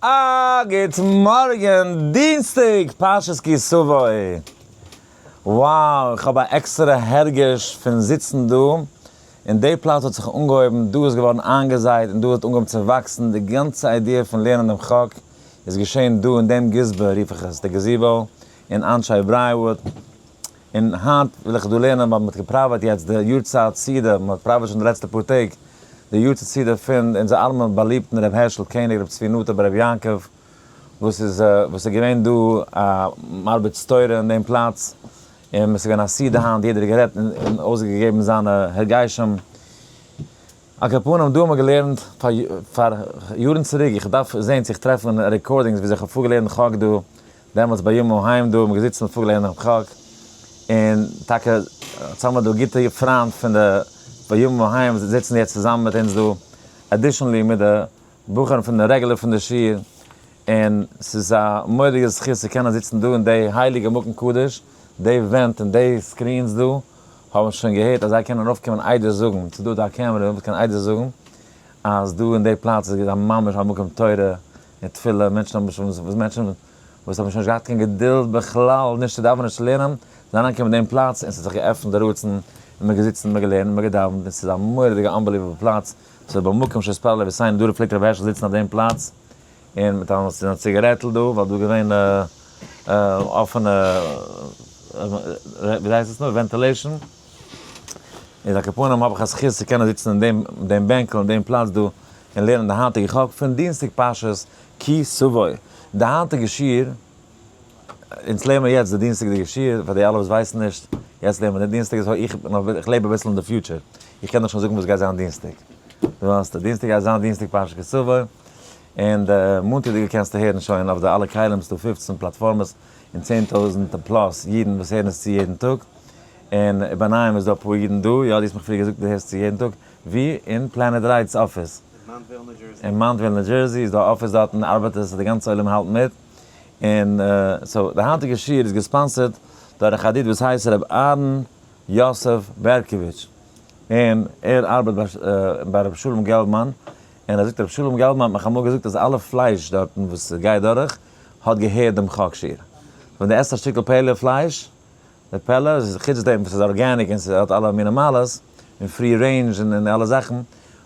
א גוט מארגן, דינסטאג פרשת כי תבוא. Wow, איך האב א עקסטערע הרגש פון זיצן דא, און די פלאץ האט זיך אנגעהויבן, דא איז געווארן איינגעזייט און דא האט אנגעהויבן צו וואקסן, די גאנצע idea פון לערנען דעם חק איז געשען דא אין דעם גזבו רוף איך עס, די gazebo אין אנשי Briarwood, און היינט וויל איך דא לערנען ווייל מען האט געפראוועט יעצט די יארצייט סעודה, מען האט פראוועט שוין די לעצטע פאר טעג די יארצייט סעודה פון אונזער אלעמען באליבטן ר' הערשל קעניג ר' צבי נטע בר' יעקב וואס איז וואס איז געווען דא א מרביץ תורה אין דעם פלאץ, און עס איז געווען א סעודה היינט יעדער האט גערעדט און אויסגעגעבן זיינע הרגשים. על כל פנים דא האט מען געלערנט פאר יארן צוריק, איך דארף זען צו איך טרעף אין recordings וויאזוי איך האב פארגעלערנט חק דא, דעמאלטס ביי ימים ההם דא האט מען געזיצן און פארגעלערנט דעם חק, און טאקע יעצט האבן מיר דא גוטע פריינט פון די בימים ההם זיצן יעצט צוזאמען מיט אונז דא, additionally מיט די בחורים פון די regular פון די שיעור, און ס'איז א מורא'דיגע זכות צו קענען זיצן דא אין די הייליגע מקום קדוש, די ווענט און די screens דא האבן שוין געהערט אז זיי קענען ארויפקומען עדות זאגן, ס'איז דא דא א קעמערע וואס קען עדות זאגן אז דא אין די פלאץ איז ממש א מקום תורה און תפילה, מענטשן האבן שוין וואס מענטשן וואס האבן שוין נישט געהאט קיין געדולד בכלל נישט צו דאווענען נישט צו לערנען, זענען אריינגעקומען אין דעם פלאץ און ס'האט זיך געעפנט די רצון און מ'האט געזיצן און מ'האט געלערנט און מ'האט געדאווענט און ס'איז א מורא'דיגע unbelievable פלאץ, ס'איז במקום שהתפלל אבותינו דא פלעגט רבי הערשל זיצן אויף דעם פלאץ און מיט א ציגארעטל דא ווייל דא איז געווען אפענע ווי הייסט עס נאר ventilation, איז על כל פנים האב איך א זכות צו קענען זיצן אין דעם דעם בענקל אין דעם פלאץ דא און לערנען די היינטיגע חק פון דינסטאג פרשת כי תבוא. די היינטיגע שיעור, אונז לערנען מיר יעצט די דינסטאג'דיגע שיעור, פאר די אלע וואס ווייסן נישט, יעצט לערנען מיר די דינסטאג, so איך איך לעב אביסל אין די future, איך קען דיך שוין זאגן וואס גייט זיין דינסטאג. דו ווייסט, דינסטאג גייט זיין דינסטאג פרשת כי תבוא, און די מאנטאג'דיגע קענסטו הערן שוין אויף די אלע כלים, ס'דא 15 פלאטפארמעס און 10,000 plus אידן וואס הערן עס צו יעדן טאג, און ביניהם איז דא אפאר אידן דא, יא דו האסט מיך פריער געזאגט דו הערסט צו יעדן טאג, ווי? אין Planet Ride's אפיס. אין מאונטוויל ניו דזשערסי איז דא א אפיס דארטן ארבעט עס די גאנצע עולם האלט מיט, און so די היינטיגע שיעור איז גע sponsored דורך א dude וואס הייסט ר' אהרן יוסף בערקאוויטש, און ער ארבעט ביי ר' שלום געלבמאן, און ער זאגט ר' שלום געלבמאן האט מיך אמאל געזאגט אז אלע פלייש דארטן וואס גייט דורך האט געהערט דעם חק שיעור, ווען דו עסט א שטיקל פעלער פלייש די פלא איז חוץ דעם וואס ס'איז organic און ס'האט אלע מיני מעלות און free range און אלע זאכן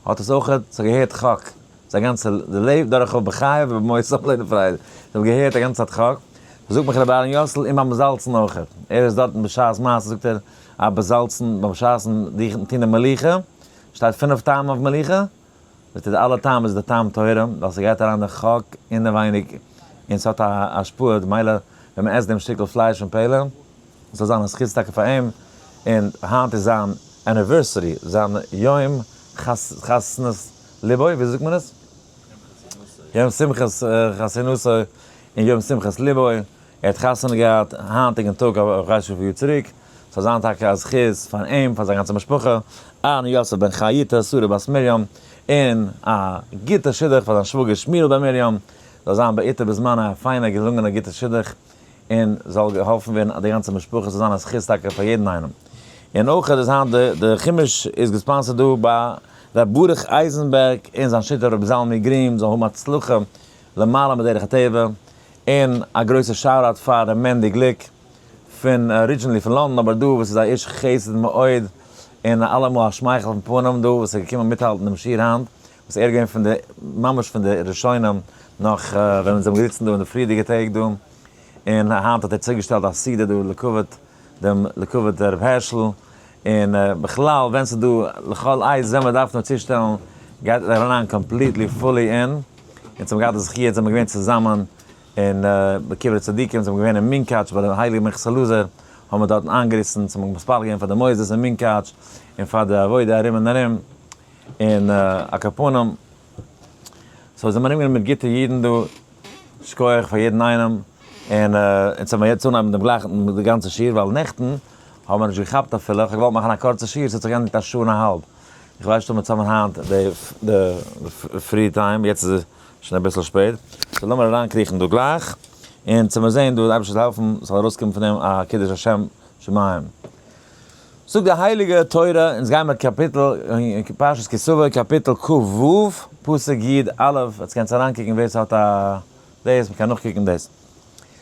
האט עס אויך ס'האט געהערט חק זיין גאנצע לעב דורך אויף בחייו ובמותו אויף לעבן פרייד זיי האבן געהערט א גאנצע צייט חק זאגט מיך רבי אהרן יוסל און ביים זאלצן אויך ער איז דארטן בשעת מעשה זאגט ער א באזאלצן ביים בשעת'ן טון די מליחה שטייט פינף טעמים אויף מליחה מיט די אלע טעם איז די טעם תורה, ווייל ס'גייט אריין די חק אינעווייניג און ס'האט א השפעה, מילא ווען מ'עסט דעם שטיקל פלייש פון פלא, זאל זיין א זכות טאקע פאר אים, און היינט איז זיין anniversary, זיין יום חתונת ליבו, ווי זאגט מען עס? יום שמחת חתונתו און יום שמחת ליבו. ער האט חתונה געהאט היינטיגן טאג א כ'ווייס נישט וויפיל יאר צוריק, ס'זאל זיין טאקע א זכות פאר אים פאר זיין גאנצע משפחה, אהרן יוסף בן חיוטה שרה בת מרים, און א גוטע שידוך פאר זיין שוואגער שמואל בן מרים, זאל זיין בעתו בזמנו א פיינע געלונגענע גוטע שידוך, און זאל געהאלפן ווערן די גאנצע משפחה, ס'זאל זיין א זכות טאקע פאר יעדן איינעם. און אויך איז היינט די די חומש איזגע sponsored דא ביי ר' ברוך אייזענבערג און זיין שותף ר' זלמי גרין זאל האבן הצלחה למעלה מדרך הטבע, און א גרויסע shout-out פאר ר' מענדי גליק פון originally פון לאנדאן אבער דא וואס איז א איש חסד מאוד און אלעמאל א שמייכל אויפן פנים דא וואס איז געקומען מיטהאלטן דעם שיעור היינט וואס ער איז געווען פון די ממש פון די ראשונים נאך ווען אונז האבן געזיצן דא אין די פריערדיגע טעג דא און היינט האט ער צוגעשטעלט א סעודה דא לכבוד דעם לכבוד ר' הערשל און בכלל ווען ס'איז דא לכל עת ווען מ'דארף נאר צושטעלן גייט ער אריין completely fully אין. אונז האבן געהאט די זכי' זעמיר געווען צוזאמען אין בקברי צדיקים, זעמיר געווען אין מונקאטש ביי די הייליגע מנחת אלעזר, האבן מיר דארטן איינגעריסן, אונז האבן מתפלל געווען פאר די מוסדות אין מונקאטש, און פאר די עבודה ארום און ארום, און על כל פנים, so זעמיר ארומגענומען מיט גוטע אידן דא, שכוח פאר יעדן איינעם, און אונז האבן יעצט אנהייבן דעם גלייך די גאנצע שיעור, ווייל נעכטן האבן מיר נישט געכאפט אפילו, איך האב געוואלט מאכן א קורצע שיעור, ס'האט זיך געענדיגט א שעה און א האלב. איך ווייס נישט אויב מיר צאמען היינט די free time, יעצט איז שוין אביסל שפעט, so לאמיר אריינקריכן דא גלייך, און צו מיר זעהן דא, די אייבערשטער זאל העלפן ס'זאל ארויסקומען פון דעם א קידוש השם שמים. זאגט די הייליגע תורה, אונז גיימער קאפיטל, פרשת כי תבוא, קאפיטל כ ו, פסוק י א, עטס קענטס אריינקוקן ווער ס'האט א דאס, מ'קען נאכקוקן דאס.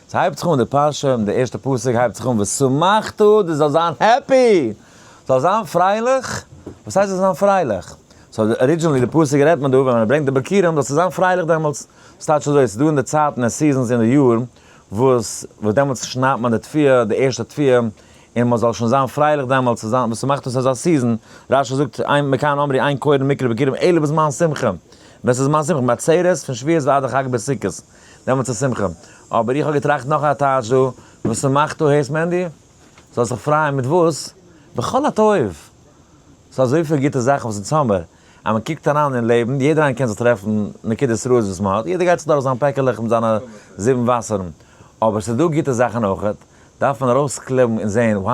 ס'הייבט זיך אן די פרשה, און די ערשטע פסוק הייבט זיך אן ושמחת, דו זאלסט זיין happy! זאלסט זיין פרייליך? וואס הייסט זאלסט זיין פרייליך? so originally די פסוק רעדט מען דא ווען מען ברענגט די ביכורים זאלסטו זיין פרייליך דעמאלטס, ס'טייטש אזוי, ס'איז דא אין די צייטן און seasons אין די יאר וואס וואס דעמאלטס שניידט מען די תבואה, די ערשטע תבואה, און מען זאל שוין זיין פרייליך דעמאלטס צו זיין, וואס ס'מאכט אויס אזא season, רש י זאגט, אין מכאן אמרו אין קורין מקרא ביכורים אלא בזמן שמחה, ווען ס'איז זמן שמחה, מעצרת פון שבועות ועד החג בסוכות, דעמאלטס איז שמחה. אבער איך האב געטראכט נאך א טייטש דא, וואס ס'מאכט דא, הערסט מענדי? זאלסט זיך פרייען מיט וואס? בכל הטוב! ס'איז אזויפיל גוטע זאכן וואס אונז האמער, אז מען קוקט אריין אין לעבן, יעדער איינער קען זיך טרעפן נקודות רעות וואס מען האט, יעדער גייט זיך דורך זיין פעקעלעך מיט זיינע זיבן וואסערן, אבער ס'איז דא גוטע זאכן אויכעט, דארף מען ארויסקלעבן און זען, wow,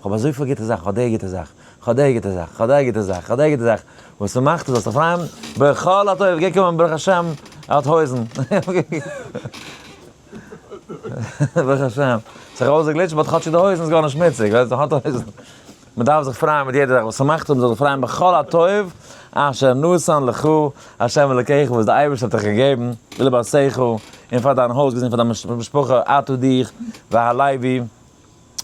כ'האב אזויפיל גוטע זאכן, כ'האב די גוטע זאך, כ'האב די גוטע זאך, כ'האב די גוטע זאך, כ'האב די גוטע זאך, וואס ס'מאכט איז זאלסט זיך פרייען בכל הטוב, געקומען ברוך השם, ער האט הויזן. ברוך השם, ס'איז ארויסגעגליטשט but כאטשיג די הויזן איז גארנישט שמוציג, ווייסט, האט הויזן. מ'דארף זיך פרייען מיט יעדע זאך וואס ס'מאכט און מ'זאל זיך פרייען בכל הטוב אשר נתן לך ה' אלוקיך וואס די אייבערשטער האט דיך געגעבן, ולביתך, און פאר דיין הויז געזינד פאר דיין משפחה, אתה דיך, והלוי,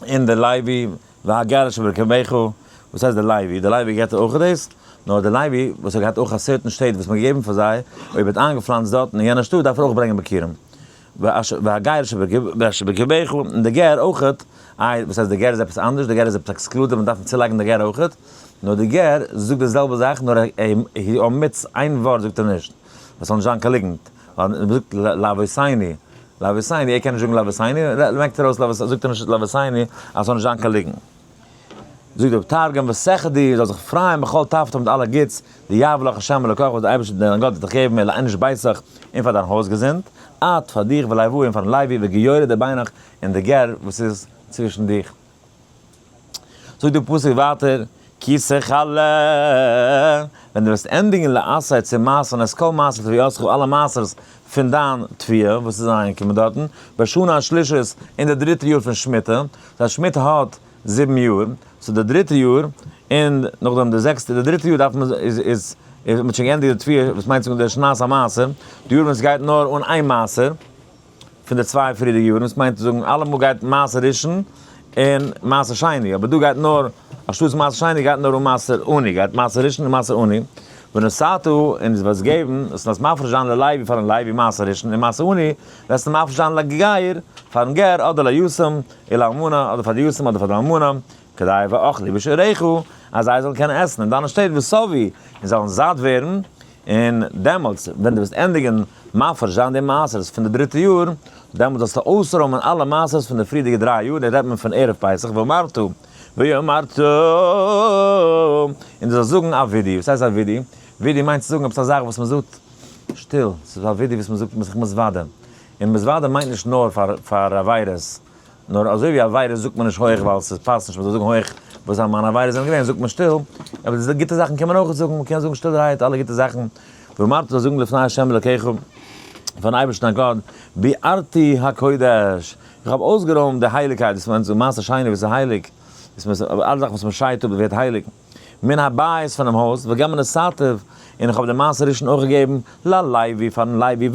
און די לוי, והגר אשר בקרבך, וואס הייסט די לוי? די לוי געבט אויך דאס? נאר די לוי וואס האט געהאט אויך א certain שטעט וואס מ'האט געגעבן פאר זיי, אויב ער האט איינגעפלאנצט דארטן אין יענע שטאט דארף ער אויך ברענגען ביכורים. והגר שבקרבך, און די גר אויכעט, איי וואס הייסט די גר איז עפעס אנדערש, די גר איז עפעס excluded, מען דארף צולייגן די גר אויכעט, נאר די גר זאגט די זעלבע זאך נאר הי אמיטס איין ווארט זאגט ער נישט, עס זאל נישט זיין קיין ליגנט, ווייל מען זאגט לאבותינו, לאבותינו, ער קען נישט זאגן לאבותינו, מעקט ער אויס לאבותינו, זאגט ער נישט לאבותינו אז עס זאל נישט זיין קיין ליגנט. זאגט דער תרגום ותחדי, זאל זיך פרייען בכל טבתא מיט אלע גוטס, דיהב לך השם אלקיך וואס דער אייבערשטער דיין גאט וועט דיך געבן ולאינש ביתך און פאר דיין הויזגעזינד, את, פאר דיך, וללואי און פארן לוי, וגיורא דבינך און די גר וואס איז צווישן דיך. זאגט דער פסוק ווייטער, כי תכלה, ווען דו וועסט ענדיגן לעשר צו מעשר'ן את כל מעשר תבואתך אלע מעשרות פון דיין תבואה וואס איז אריינגעקומען דארטן, בשנה השלישית אין די דריטע יאר פון שמיטה, דאס שמיטה האט זיבן יאר, so די דריטע יאר, און נאכדעם די זעקסטע, די דריטע יאר דארף מען, איז איז איז מען שוין געענדיגט די תבואה, וואס מיינט די שנת המעשר, די יאר ווען עס גייט נאר אן איין מעשר, פון די צוויי פריערדיגע יארן, וואס מיינט צו זאגן אלעמאל גייט מעשר ראשון און מעשר שני, אבער דא גייט נאר, אנשטאטס מעשר שני גייט נאר אן מעשר עני, גייט מעשר ראשון און מעשר עני, ונתתה, און דו וועסט געבן, דאס וועסט מפריש זיין ללוי פארן לוי מעשר ראשון און מעשר עני, וועסטו מפריש זיין לגר פארן גר אדער ליתום ולאלמנה, אדער פאר די יתום אדער פאר די אלמנה, כדי ואכלו בשעריך, אז זיי זאלן קענען עסן אין דיינע שטעט ושבעו, און זאלן זאט ווערן, און דעמאלטס ווען דו וועסט ענדיגן מפריש זיין די מעשרות פון די דריטע יאר, דעמאלטס זאלסטו אויסרוימען אלע מעשרות פון די פריערדיגע דריי יאר, דא רעדט מען פון ערב פסח, ואמרת, ואמרת, און דו זאלסט זאגן א וידוי, וואס הייסט א וידוי? וידוי מיינט צו זאגן עפעס א זאך וואס מען זאגט שטיל, ס'איז א וידוי וואס מען זאגט, מען איז זיך מתוודה, און מתוודה מיינט נישט נאר פאר עבירות, נאר אזוי ווי עבירות זאגט מען נישט הויך ווייל ס'פאסט נישט מ'זאל זאגן הויך וואס מיינע עבירות זענען געווען זאגט מען שטיל, אבער די גוטע זאכן קען מען אויך זאגן, מ'קען זאגן שטילערהייט אלע גוטע זאכן, ואמרת זאל זאגן לפני ה' אלקיך פארן אייבערשטן דיין גאט, ביערתי הקודש, איך האב אויסגערוימט די הייליגקייט, דאס מיינט מעשר שני וואס איז הייליג, אלע זאכן וואס מ'שיידט אפ ווערט הייליג. מן הבית פונעם הויז, וגם נתתיו, און איך האב דעם מעשר ראשון אויך געגעבן, ללוי, פארן לוי,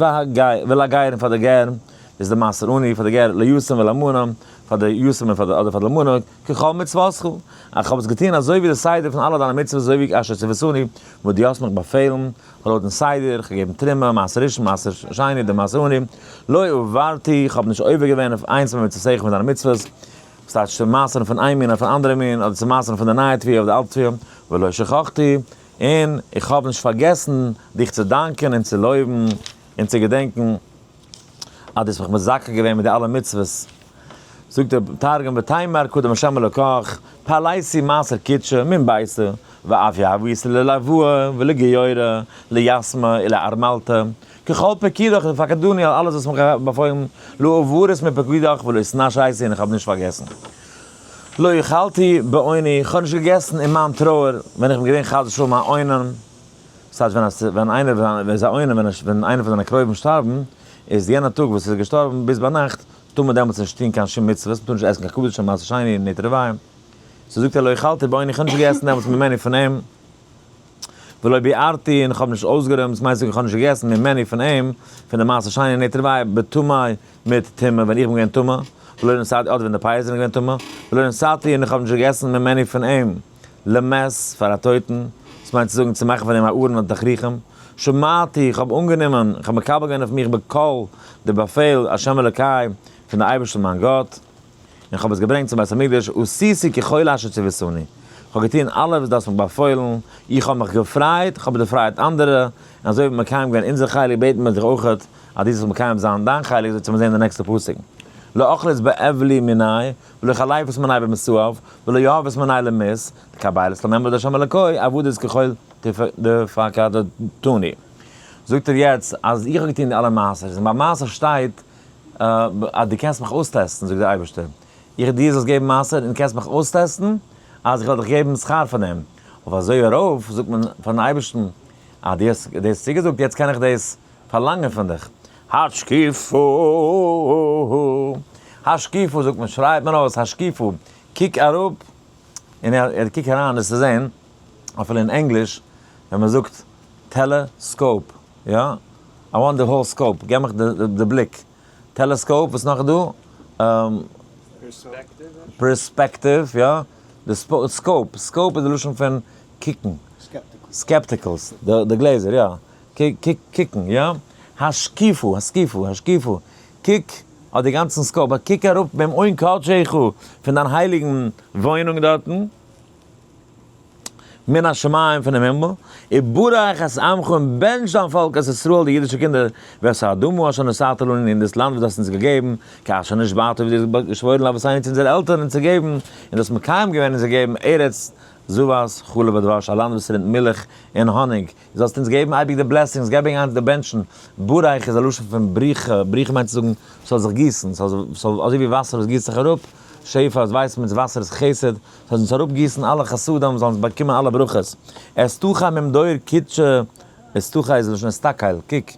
ולגר, און פאר די גר, דאס איז די מעשר עני, פאר די גר, ליתום ולאלמנה, פאר די יתום און פאר די, אדער פאר די אלמנה, ככל מצוותך, איך האב עס געטון אזוי ווי די סדר פון אלע דיינע מצוות, אזוי ווי אשר צויתני, וואס דו האסט מיך באפעלן, לויטן סדר, איך האב געגעבן תרומה, מעשר ראשון, מעשר שני, די מעשר עני, לא עברתי, איך האב נישט עובר געווען אויף איינס ממצוותיך פון דיינע מצוות, ס'טייטש צו מעשר'ן פון איין מין אויף אן אנדערע מין, אדער צו מעשר'ן פון די נייע תבואה אויף די אלטע תבואה, ולא שכחתי, און איך האב נישט פארגעסן דיך צו דאנקען און צו לויבן און צו געדענקען אז דו האסט מיך מזכה געווען מיט די אלע מצוות. זאגט דער תרגום ותימר קדם השם אלקך, פעלייתי מעשר קודשא מן ביתא, ואף יהבית ללואה ולגיורא, ליתמא ולארמלתא, ככל פקודך דפקדוני על אלעס וואס מיך באפוילן, לא עברית מפקודך ולא התנשאתי און איך האב נישט פארגעסן. לא אכלתי באוני, איך האב נישט געגעסן אין מיין טרויער ווען איך בין געווען חס ושלום א אונן, ס'טייטש ווען א ווען איינער איז א אונן ווען ווען איינער פון זיינע קרובים שטארבן, איז יענע טאג וואס ער איז געשטארבן ביז ביינאכט טאר מען דעמאלטס נישט טון קיין שום מצוות, מ'טאר נישט עסן קיין קדשים, מעשר שני, נטע רביים. So זאגט ער לא אכלתי בו, איך האב נישט געגעסן דעמאלטס ממנו פון אים, ולא ביערתי, און איך האב נישט אויסגערוימט, דאס מיינט צו זאגן איך האב נישט געגעסן ממנו פון אים, פון די מעשר שני און נטר וויי, בטמא, מיט טומאה, ווען איך בין געווען טמא, ולא נתתי, אדער ווען די פירות זענען געווען טמא, ולא נתתי, און איך האב נישט געגעסן ממנו פון אים, למת, פאר א טויטן, דאס מיינט צו זאגן צו מאכן פון אים א ארון אדער תכריכים, שמעתי, איך האב אנגענומען, איך האב מקבל געווען אויף מיך בקול, די באפעל, השם אלוקי, פון די אייבערשטן מיין גאט. און כ'האב עס געברענגט צום בית המקדש, עשיתי ככל אשר צויתני, כ'האב געטון אלעס וואס דו האסט מיך באפוילן, איך האב מיך געפרייט, כ'האב דערפרייט אנדערע, און אזוי האבן מיר מקיים געווען אונזער חלק, בעטן מיר דיך אויכעט אז דו זאלסט מקיים זיין דיין חלק, אזוי צו מיר זען אין די נעקסטע פסוק, לא אכלת באבלי מיני, ולא חליפת מיני במסעיו, ולא יהבת מיני למות, דקבלת למעמד השם אלוקי, עבדות ככל תפקדתני. זאגט ער יעצט אז איך האב געטון די אלע מעשות, און ביי מעשר שטייט אז דו קענסט מיך אויסטעסטן, זאגט דער אייבערשטער, איך דיר זאלסט געבן מעשר און קענסט מיך אויסטעסטן, אז איך וועל דיך געבן שכר פאר דעם. אויף אזוי ארויף זאגט מען פארן אייבערשטן, אז דו האסט דאס צוגעזאגט, יעצט קען איך דאס פארלאנגען פון דיך. השקיפו, השקיפו זאגט מען, שרייט מען אויס, השקיפו, קוק אראפ, און ער קוק אריין דאס צו זען, אפילו אין ענגליש, ווען מען זאגט telescope, יא? I want the whole scope, געב מיך די בליק. telescope, וואס נאך איז דא? פערספעקטיוו, יא. די scope, scope איז די לשון פון קוקן. Spectacles, די גלעזער, יא. קוקן, יא. השקיפו, השקיפו, השקיפו. קוק אויף די גאנצן scope, קוק אראפ ממעון קדשך פון דיין הייליגן וואוינונג דארטן. מן השמים פונעם הימל, וברך את עמך און בענטש דיין פאלק את ישראל די אידישע קינדער, ואת האדמה אשר נתת לנו און דאס לאנד וואס דו האסט אונז געגעבן, כאשר נשבעת ווי דו האסט געשוואוירן לאבותינו צו אונזערע עלטערן אונז צו געבן, און דו האסט מקיים געווען אונז געגעבן ארץ זבת חלב ודבש א לאנד וואס רינט מילך און האניג, דו זאלסט אונז געבן אייביג די blessings, געב אונז די בענטשן, ברך איז א לשון פון בריכה, בריכה מיינט צו זאגן ס'זאל זיך גיסן, ס'זאל אזוי ווי וואסער וואס גיסט זיך אראפ, שפע, אז ווייסט מען אז וואסער איז חסד, זאל אונז אראפגיסן אלע חסדים, זאלן אונז באקומען אלע ברכות. אסתכל ממדור קודשא, אסתכל איז לשון אסתכל, קוק,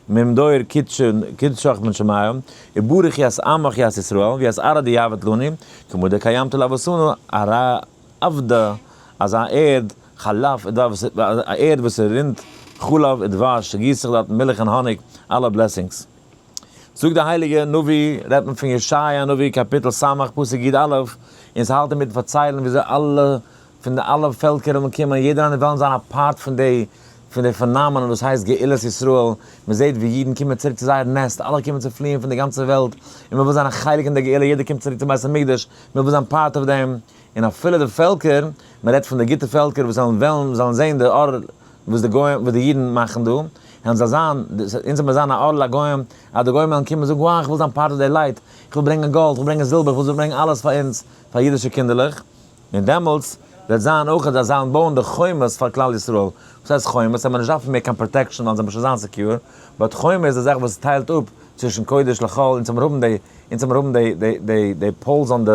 ממדור קודשא, קודשך מן שמים, וברך ית עמך ית ישראל, וית ארעא דיהבת לני, כמה דקיימת לאבותנא, ארעא עבדא, אזא ערד, חלב ודבש, א ערד וואס ס'רינט חלב ודבש, ס'גיסט זיך דארטן מילך און האניג, אלע blessings. זאגט דער הייליגער נביא, רעדט מען פון ישעיה הנביא קאפיטל ס' פסוק י א, און ס'האלט אינמיטן פארציילן וויאזוי אלע פון די אלע פעלקער וועלן קומען, יעדער איינער וועלן זיין א part פון די פון די phenomenon וואס הייסט גאולת ישראל, מען זעט ווי אידן קומען צוריק צו זייער nest, אלע קומען צו פליען פון די גאנצע וועלט, און מען וויל זיין א חלק אין די גאולה, יעדער קומט צוריק צום בית המקדש, מען וויל זיין part אויף דעם, און אפילו די פעלקער, מען רעדט פון די גוטע פעלקער וואס זאלן וועלן, זאלן זען די אור וואס די גוים, וואס די אידן מאכן דא, און זאל זיין, אונז זאל מיר זיין א אור לגוים, אז די גוים וועלן קומען און זאגן, wow, איך וויל זיין part of די light, איך וויל ברענגען גאלד, איך וויל ברענגען זילבער, איך וויל ברענגען אלעס פאר אונז, פאר אידישע קינדערלעך, און דעמאלטס וועט זיין אויך אז זיי זאלן בויען די חומות פאר כלל ישראל, וואס הייסט חומות? אז מען נישט דארפן מער קיין protection ווייל זיי מוזן שוין זיין secure, but חומה איז די זאך וואס טיילט אפ צווישן קודש לחול, אונז זאל מיר האבן די, אונז זאל מיר האבן די די די די pulse on די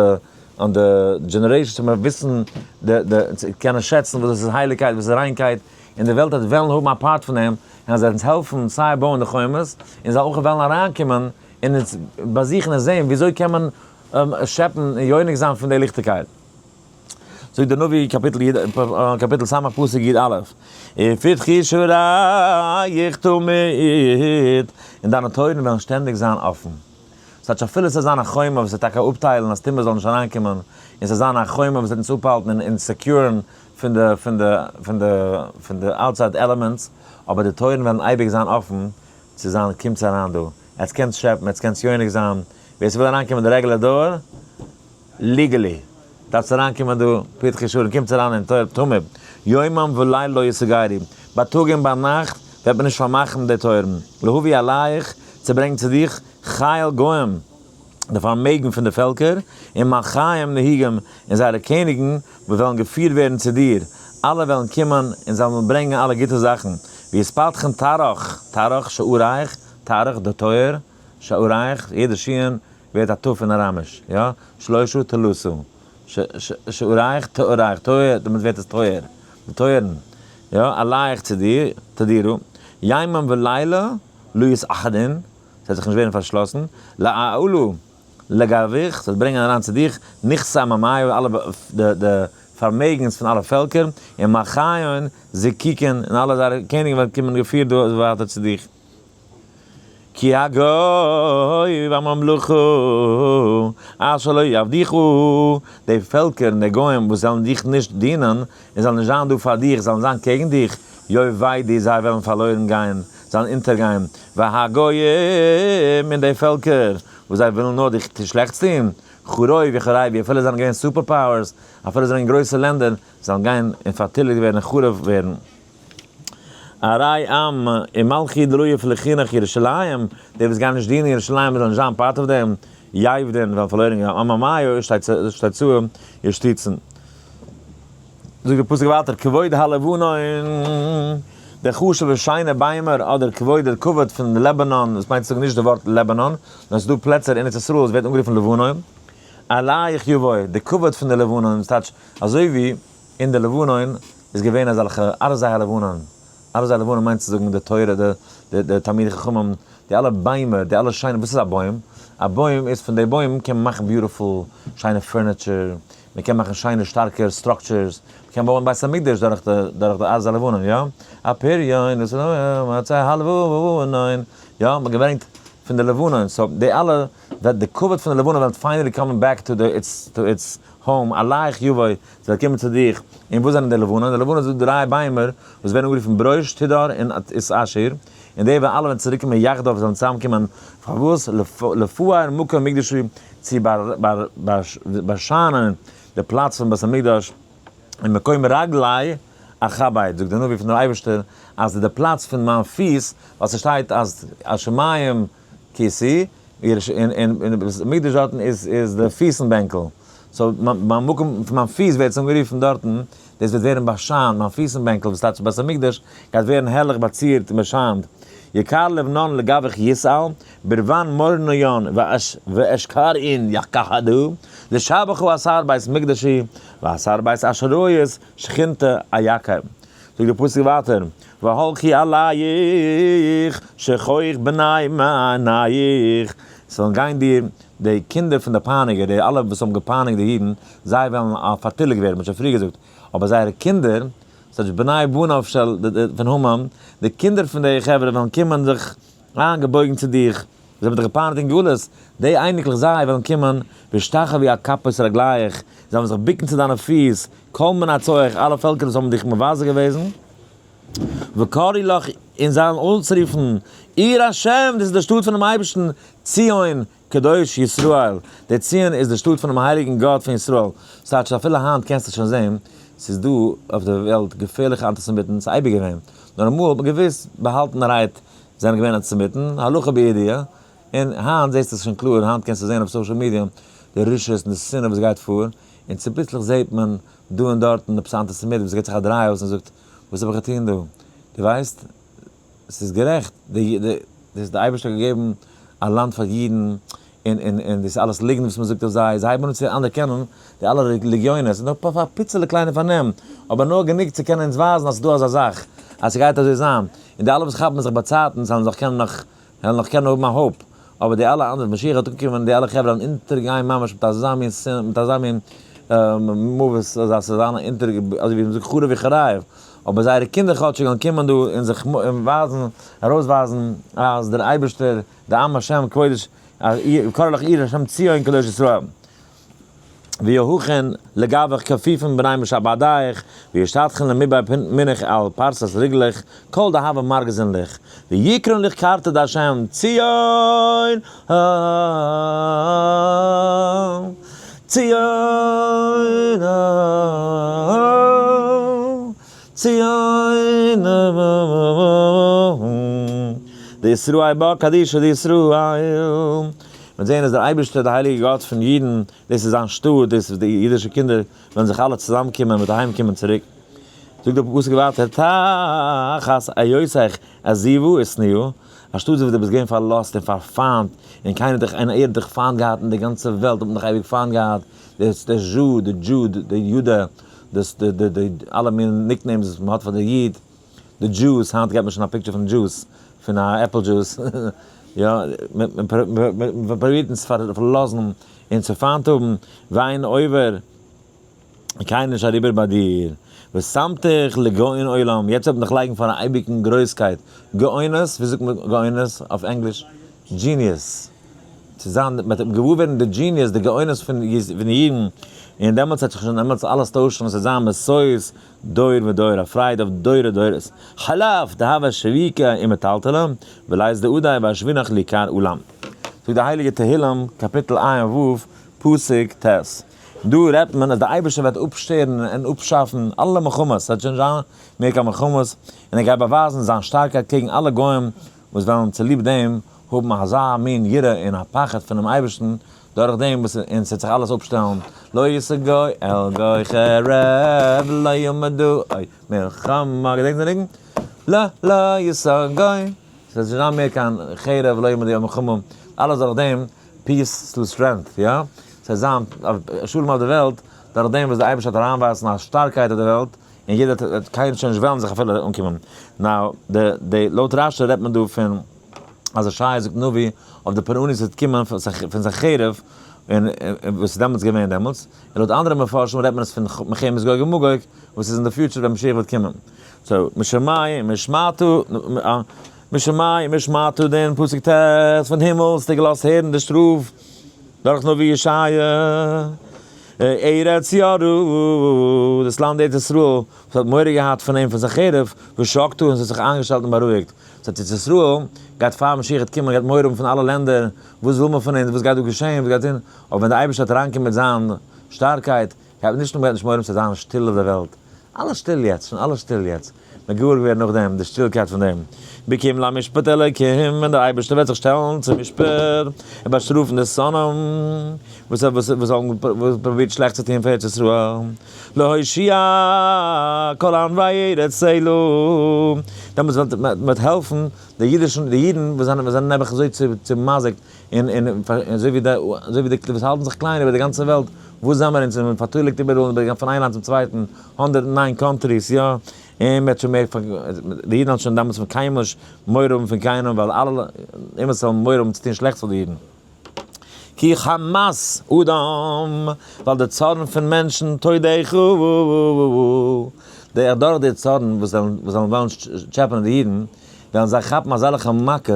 on די generation זאל מיר וויסן די די קענען שעצן וואס דאס איז הייליגקייט וואס איז ריינקייט, און די וועלט וועט וועלן האבן א part פון דעם, און אז זיי וועלן אונז העלפן סיי בויען די חומות, און זיי אויך וועלן אריינקומען און אונז באזוכן און זען וויאזוי קען מען שעפן און יונק זיין פון די ליכטיגקייט. זאגט דער נביא קאפיטל י קאפיטל ס' פסוק י א, ופתחי שעריך תמיד, און דיינע טויערן וועלן שטענדיג זיין אפן. ס'טייטש אפילו ס'זאל זיין א חומה וואס וועט טאקע אפטיילן אז טומאה זאל נישט אריינקומען, און ס'זאל זיין א חומה וואס וועט אונז אפהאלטן און secure ן פון די פון די פון די פון די outside elements, אבער די טויערן וועלן אייביג זיין אפן צו זיין קומטס אריין דא, עטס קענטס שעפן, עטס קענטס יונק זיין, ווער ס'וויל אריינקומען די רעגולער door, legally, דארפסט אריינקומען דא, פתחי שערים, קומטס אריין אין טויער תמיד, יומם ולילה לא יסגרו, בייטאג און ביינאכט וועט מען נישט פארמאכן די טויערן, להביא אליך, צו ברענגען צו דיך, חיל גוים, די פארמעגן פון די פעלקער, און מלכיהם נהיגים, און זייערע קעניגן, וואס וועלן געפירט ווערן צו דיר, אלע וועלן קומען, און זיי וועלן ברענגען אלע גוטע זאכן, ויתפתחון תרח, תרח, שעריך, תרח, די טויער, שעריך, יעדע שין ווערט א ת' אין אראמיש, יא, שלושה תלתא, שעריך, תאריך, טויער, דערמיט ווערט עס טויער, די טויערן, יא, עליך צו דיר, תדירו, יומם ולילה, לא יתאחדון, ס'וועט זיך נישט ווערן פארשלאסן, לעלו. לגביך, ס'וועט ברענגען אריין צו דיך, נכסי עממיו, אלע די פארמעגנס פון אלע פעלקער, און מלכיון זקוקין, און אלע זייערע קעניגן וועלן קומען געפירט דא ווייטער צו דיך. כי הגוי והממלכה אשר לא יעבדוך, די פעלקער און די גוים וואס זעלן דיך נישט דינען, און זעלן נישט זיין דא פאר דיך, זעלן זיין קעגן דיך, יאבדו, זיי וועלן פארלוירן גיין, זיי אונטערגיין, והגוים, און די פעלקער וואס זיי ווילן נאר דיך שלעכטס טון, חרוב יחרבו, אפילו זיי זענען געווען super powers, אפילו זיי זענען גרויסע לענדער, זאלן גיין און פארטיליגט ווערן און חרוב ווערן. ערי עם ומלכי דלא יפלחינך ירושלים, די וואס גייען נישט דינען ירושלים זאלן נישט זיין part of דעם, יאבדון וועלן פארלוירן גיין, עממיו ישתצאו ישטיצן. זאגט דער פסוק ווייטער, כבוד הלבנון, די חשוב'ע שיינע ביימער, אדער כבוד דער כבוד פון לבנון, דאס מיינט צו זאגן נישט די ווארט לבנון, נאר עס איז דא פלעצער אין ארץ ישראל וואס ווערט אנגערופן לבנון, עליך יבוא, די כבוד פון די לבנון, דאס טייטש אזוי ווי אין די לבנון איז געווען אזעלכע ארזי הלבנון, ארזי הלבנון מיינט צו זאגן די תורה, די תלמידי חכמים, די אלע ביימער, די אלע שיינע, וואס איז א בוים? א בוים איז פון די בוים קען מען מאכן beautiful שיינע furniture, מען קען מאכן שיינע שטארקע structures, מען קען בויען בית המקדש דורך די ארזי הלבנון, יא? הפריון, עצי הלבנון, יא? מען האט געברענגט פון די לבנון, so די אלע וועט די כבוד פון די לבנון וועט finally קומען back to its home, עליך יבוא, זיי קומען צו דיך, און וואס זענען די לבנון? די לבנון איז דא דריי ביימער וואס ווערן אנגערופן ברוש, תדהר און אשור, און די וועלן אלע וועלן צוריק קומען יחדיו, זיי וועלן צוזאמען קומען, פארוואס? לפאר מקום מקדשי, צו באשיינען די פלאץ פון בית המקדש, און מקום רגלי אכבד, זאגט דער נביא פון דער אייבערשטער, אז די פלאץ פון מיין פיס, ווייל ס'שטייט אז השמים כסאי, און בית המקדש דארטן איז די פיסן בענקל, so מיין מקום פון מיין פיס ווערט עס אנגערופן דארטן, דאס וועט ווערן באשיינט, מיין פיסן בענקל וואס טייטש בית המקדש, גייט ווערן הערליך באצירט און באשיינט. יקר לבנון לגביך ישאל, ברבן מורניון ואשכרין יקהדו, לשבחו אתר בית מקדשי, ואתר בית אשרויות שכינתה איקר. זאגט דער פסוק ווייטער, והלכי עליך שכוח בני מענייך, עס וועלן גיין דיר די קינדער פון די פייניגער, די אלע וואס האבן געפייניגט די אידן, זיי וועלן פארטיליגט ווערן, מען האט שוין פריער געזאגט, אבער זייערע קינדער, ס'טייטש בני בניו של פון המן, די קינדער פון די חברה וועלן קומען זיך איינגעבויגן צו דיך, זיי האבן דיך געפייניגט אין גלות, די אייניקלעך זיי וועלן קומען, והשתחוו על כפות רגליך, זיי וועלן זיך בוקן צו דיינע פיס, כל מנאציך, אלע פעלקער וואס האבן דיך מבזה געוועזן, וקראו לך, און זיי וועלן אויסרופן, עיר השם, דאס איז די שטאט פונעם אייבערשטן, ציון, קדוש ישראל, דער ציון איז די שטאט פונעם הייליגן גאט פון ישראל, ס'טייטש אפילו היינט קענסטו שוין זען, ס'איז דא אויף דער וועלט געפערליכע אנטיסעמיטן, ס'איז אייביג געווען, נאר אמאל האט מען געוואוסט באהאלטענערהייט זענען געווען אנטיסעמיטן, הלכה בידוע, און היינט זעסטו עס שוין קלאר, היינט קענסטו זען אויף social media די רשעות און די שנאה וואס גייט פאר, און צוביסלעך זעט מען דא און דארטן עפעס א אנטיסעמיט וואס געבט זיך א דריי אויס און זאגט, וואס האב איך געטון דא? דו ווייסט? ס'איז גערעכט, די די דאס די אייבערשטער האט געגעבן א לאנד פאר אידן, און און און דאס אלעס ליגנט וואס מען זאגט אויף זיי, זיי הייבן אן צו אנערקענען די אלע רעליגיאנען, ס'איז נאר פאר א פיצעלע קליינע פארנעם, אבער נאר גענוג צו קענען אונז ווייזן אז ס'איז דא אזא זאך, אז ס'גייט אזוי זיין, און די אלע וואס כאפן זיך באצייטנס זאלן זיך קענען נאך וועלן נאך קענען האבן א hope, אבער די אלע אנדערע, משיח וועט אנקומען און די אלע חברה וועלן אונטערגיין ממש מיט אזא מין שנאה, מיט אזא מין מוות, אז ס'זאל זיין אונטער, אזוי ווי מ'זאגט חרוב יחרב, אבער זייערע קינדער כאטשיג וועלן קומען דא און זיך ווייזן, ארויסווייזן אז דער אייבערשטער, די עם השם קודש, קרא לך עיר השם ציון קדוש ישראל. ויהוכן לגבך כפיפן בני משעבדיך, וישתתכן למבאי מנך על פרסת רגלך, כל דהבה מרגזין לך, ויקרון לך קרתא דהשם ציון ציון ציון דישראל בה קדישא דישראל. מיר זעען אז דער אייבערשטער דער הייליגער גאט פון אידן, דאס איז זיין שטאט, דאס איז די אידישע קינדער וועלן זיך אלע צוזאם קומען מיט אהיים קומען צוריק. זאגט דער פסוק ווייטער, תחת היותך עזובה ושנואה, א שטאט וואו דו ביסט געווען פארלאזט און פארפיינט, און קיינער האט דיך און ער האט דיך פיינט געהאט און די גאנצע וועלט האט מען דיך אייביג פיינט געהאט, די זשו, די דזשו, די יודע, די אלע מין nicknames וואס מען האט פאר די איד. די juice, היינט געט מען שוין א picture פון juice, פון א apple juice. יא, מען פרובירט אונז פארלאזן און צו פיינט האבן, ואין עובר, קיינער נישט אריבער ביי דיר, ושמתיך לגאון עולם, יעצט וועט מען דיך לייגן פאר א אייביגן גרויסקייט, גאונות, ווי זאגט מען גאונות אויף ענגליש? genius, צו זיין, מען וועט געוואר ווערן די genius, די גאונות פון אידן, און דעמאלטס וועט זיך שוין דעמאלטס אלעס טוישן, עס וועט זיין משוש דור ודור, א פרייד אויף דורי דורות, חלף דהוה שביקה ומטלטלה, ולית דעדי ואשבינך ליקר עולם. זאגט די הייליגע תהילים, קאפיטל ע"ו, פסוק ט'. דא רעדט מען אז דער אייבערשטער וועט אפשטערן און אפשאפן אלע מלחמות, עס וועט שוין נישט זיין מער קיין מלחמות, און ער גייט באווייזן זיין שטארקייט קעגן אלע גוים וואס וועלן צוליב דעם האבן אזא מין יראה און א פחד פונעם אייבערשטן, דורך דעם וואס און עס וועט זיך אלעס אפשטעלן, לא ישא גוי אל גוי חרב לא ימדו אוי מלחמה, געדענקסט די ניגון? לא לא ישא גוי, עס וועט נישט זיין מער קיין חרב לא ימדו אוי מלחמה, אלעס דורך דעם peace through strength, יא? ס'וועט זיין שלום אויף די וועלט דורך דעם וואס די אייבערשטער וועט אריינווייזן א שטארקייט אויף די וועלט, און יעדער וועט קיינער שוין נישט וועלן זיך אפילו אנקומען. now, די די לויט רשי רעדט מען דא פון אז ישעיה זאגט נביא אויף די פורענות וואס וועט קומען פון סנחריב, און וואס איז דעמאלטס געווען דעמאלטס, און לויט אנדערע מפרשים רעדט מען עס פון מלחמת גוג ומגוג וואס איז אין די future ווען משיח וועט קומען. so, משמים השמעת. משמים השמעת דין, פסוק ט', פון הימל האסטו געלאזט הערן די שטראף דורך נביא ישעיה, ארץ יראה, דאס לאנד ארץ ישראל, וואס האט מורא געהאט פון אים פון סנחריב, ושקטה, און עס האט זיך איינגעשטעלט און בארואיגט. ס'הייסט ארץ ישראל גייט פאר משיח וועט קומען גייט מורא האבן פון אלע לענדער, וואס וויל מען פון אונז, וואס גייט דא געשען, וואס גייט טון, אבער ווען דער אייבערשטער וועט אריינקומען מיט זיין שטארקייט, גייט נישט נאר מ'גייט נישט מורא האבן ס'וועט זיין שטיל אויף דער וועלט, אלעס שטיל יעצט, שוין אלעס שטיל יעצט, מ'וועט געוואר ווערן נאכדעם די שטילקייט פון דעם בקום למשפט אלוקים, ווען דער אייבערשטער וועט זיך שטעלן צום משפט און באשטראפן די שונאים וואס וואס האבן פרובירט שלעכטס צו טון פאר ארץ ישראל, להושיע כל ענוי ארץ סלה, דעמאלטס וועט מען העלפן די אידישן די אידן וואס זענען וואס זענען נעבעך אזוי צעמזיקט און און אזוי ווי די אזוי ווי די וואס האלטן זיך קליין איבער די גאנצע וועלט, וואס זעמער אונז און פארטוליגט איבעראל פון איין לאנד צום צווייטן, 109 countries, יא, און מ'האט שוין מער, די אידן האבן שוין דעמאלטס פון קיינמאל נישט מורא האבן פון קיינעם, ווייל אלע אומות זאלן מורא האבן צו טון שלעכטס פאר די אידן. כי חמת אדם, ווייל די צארן פון מענטשן תודך, די אדורך די צארן וואס זאלן וואס זאלן וועלן טשעפענען די אידן, וועלן זיי כאפן אזעלכע מכות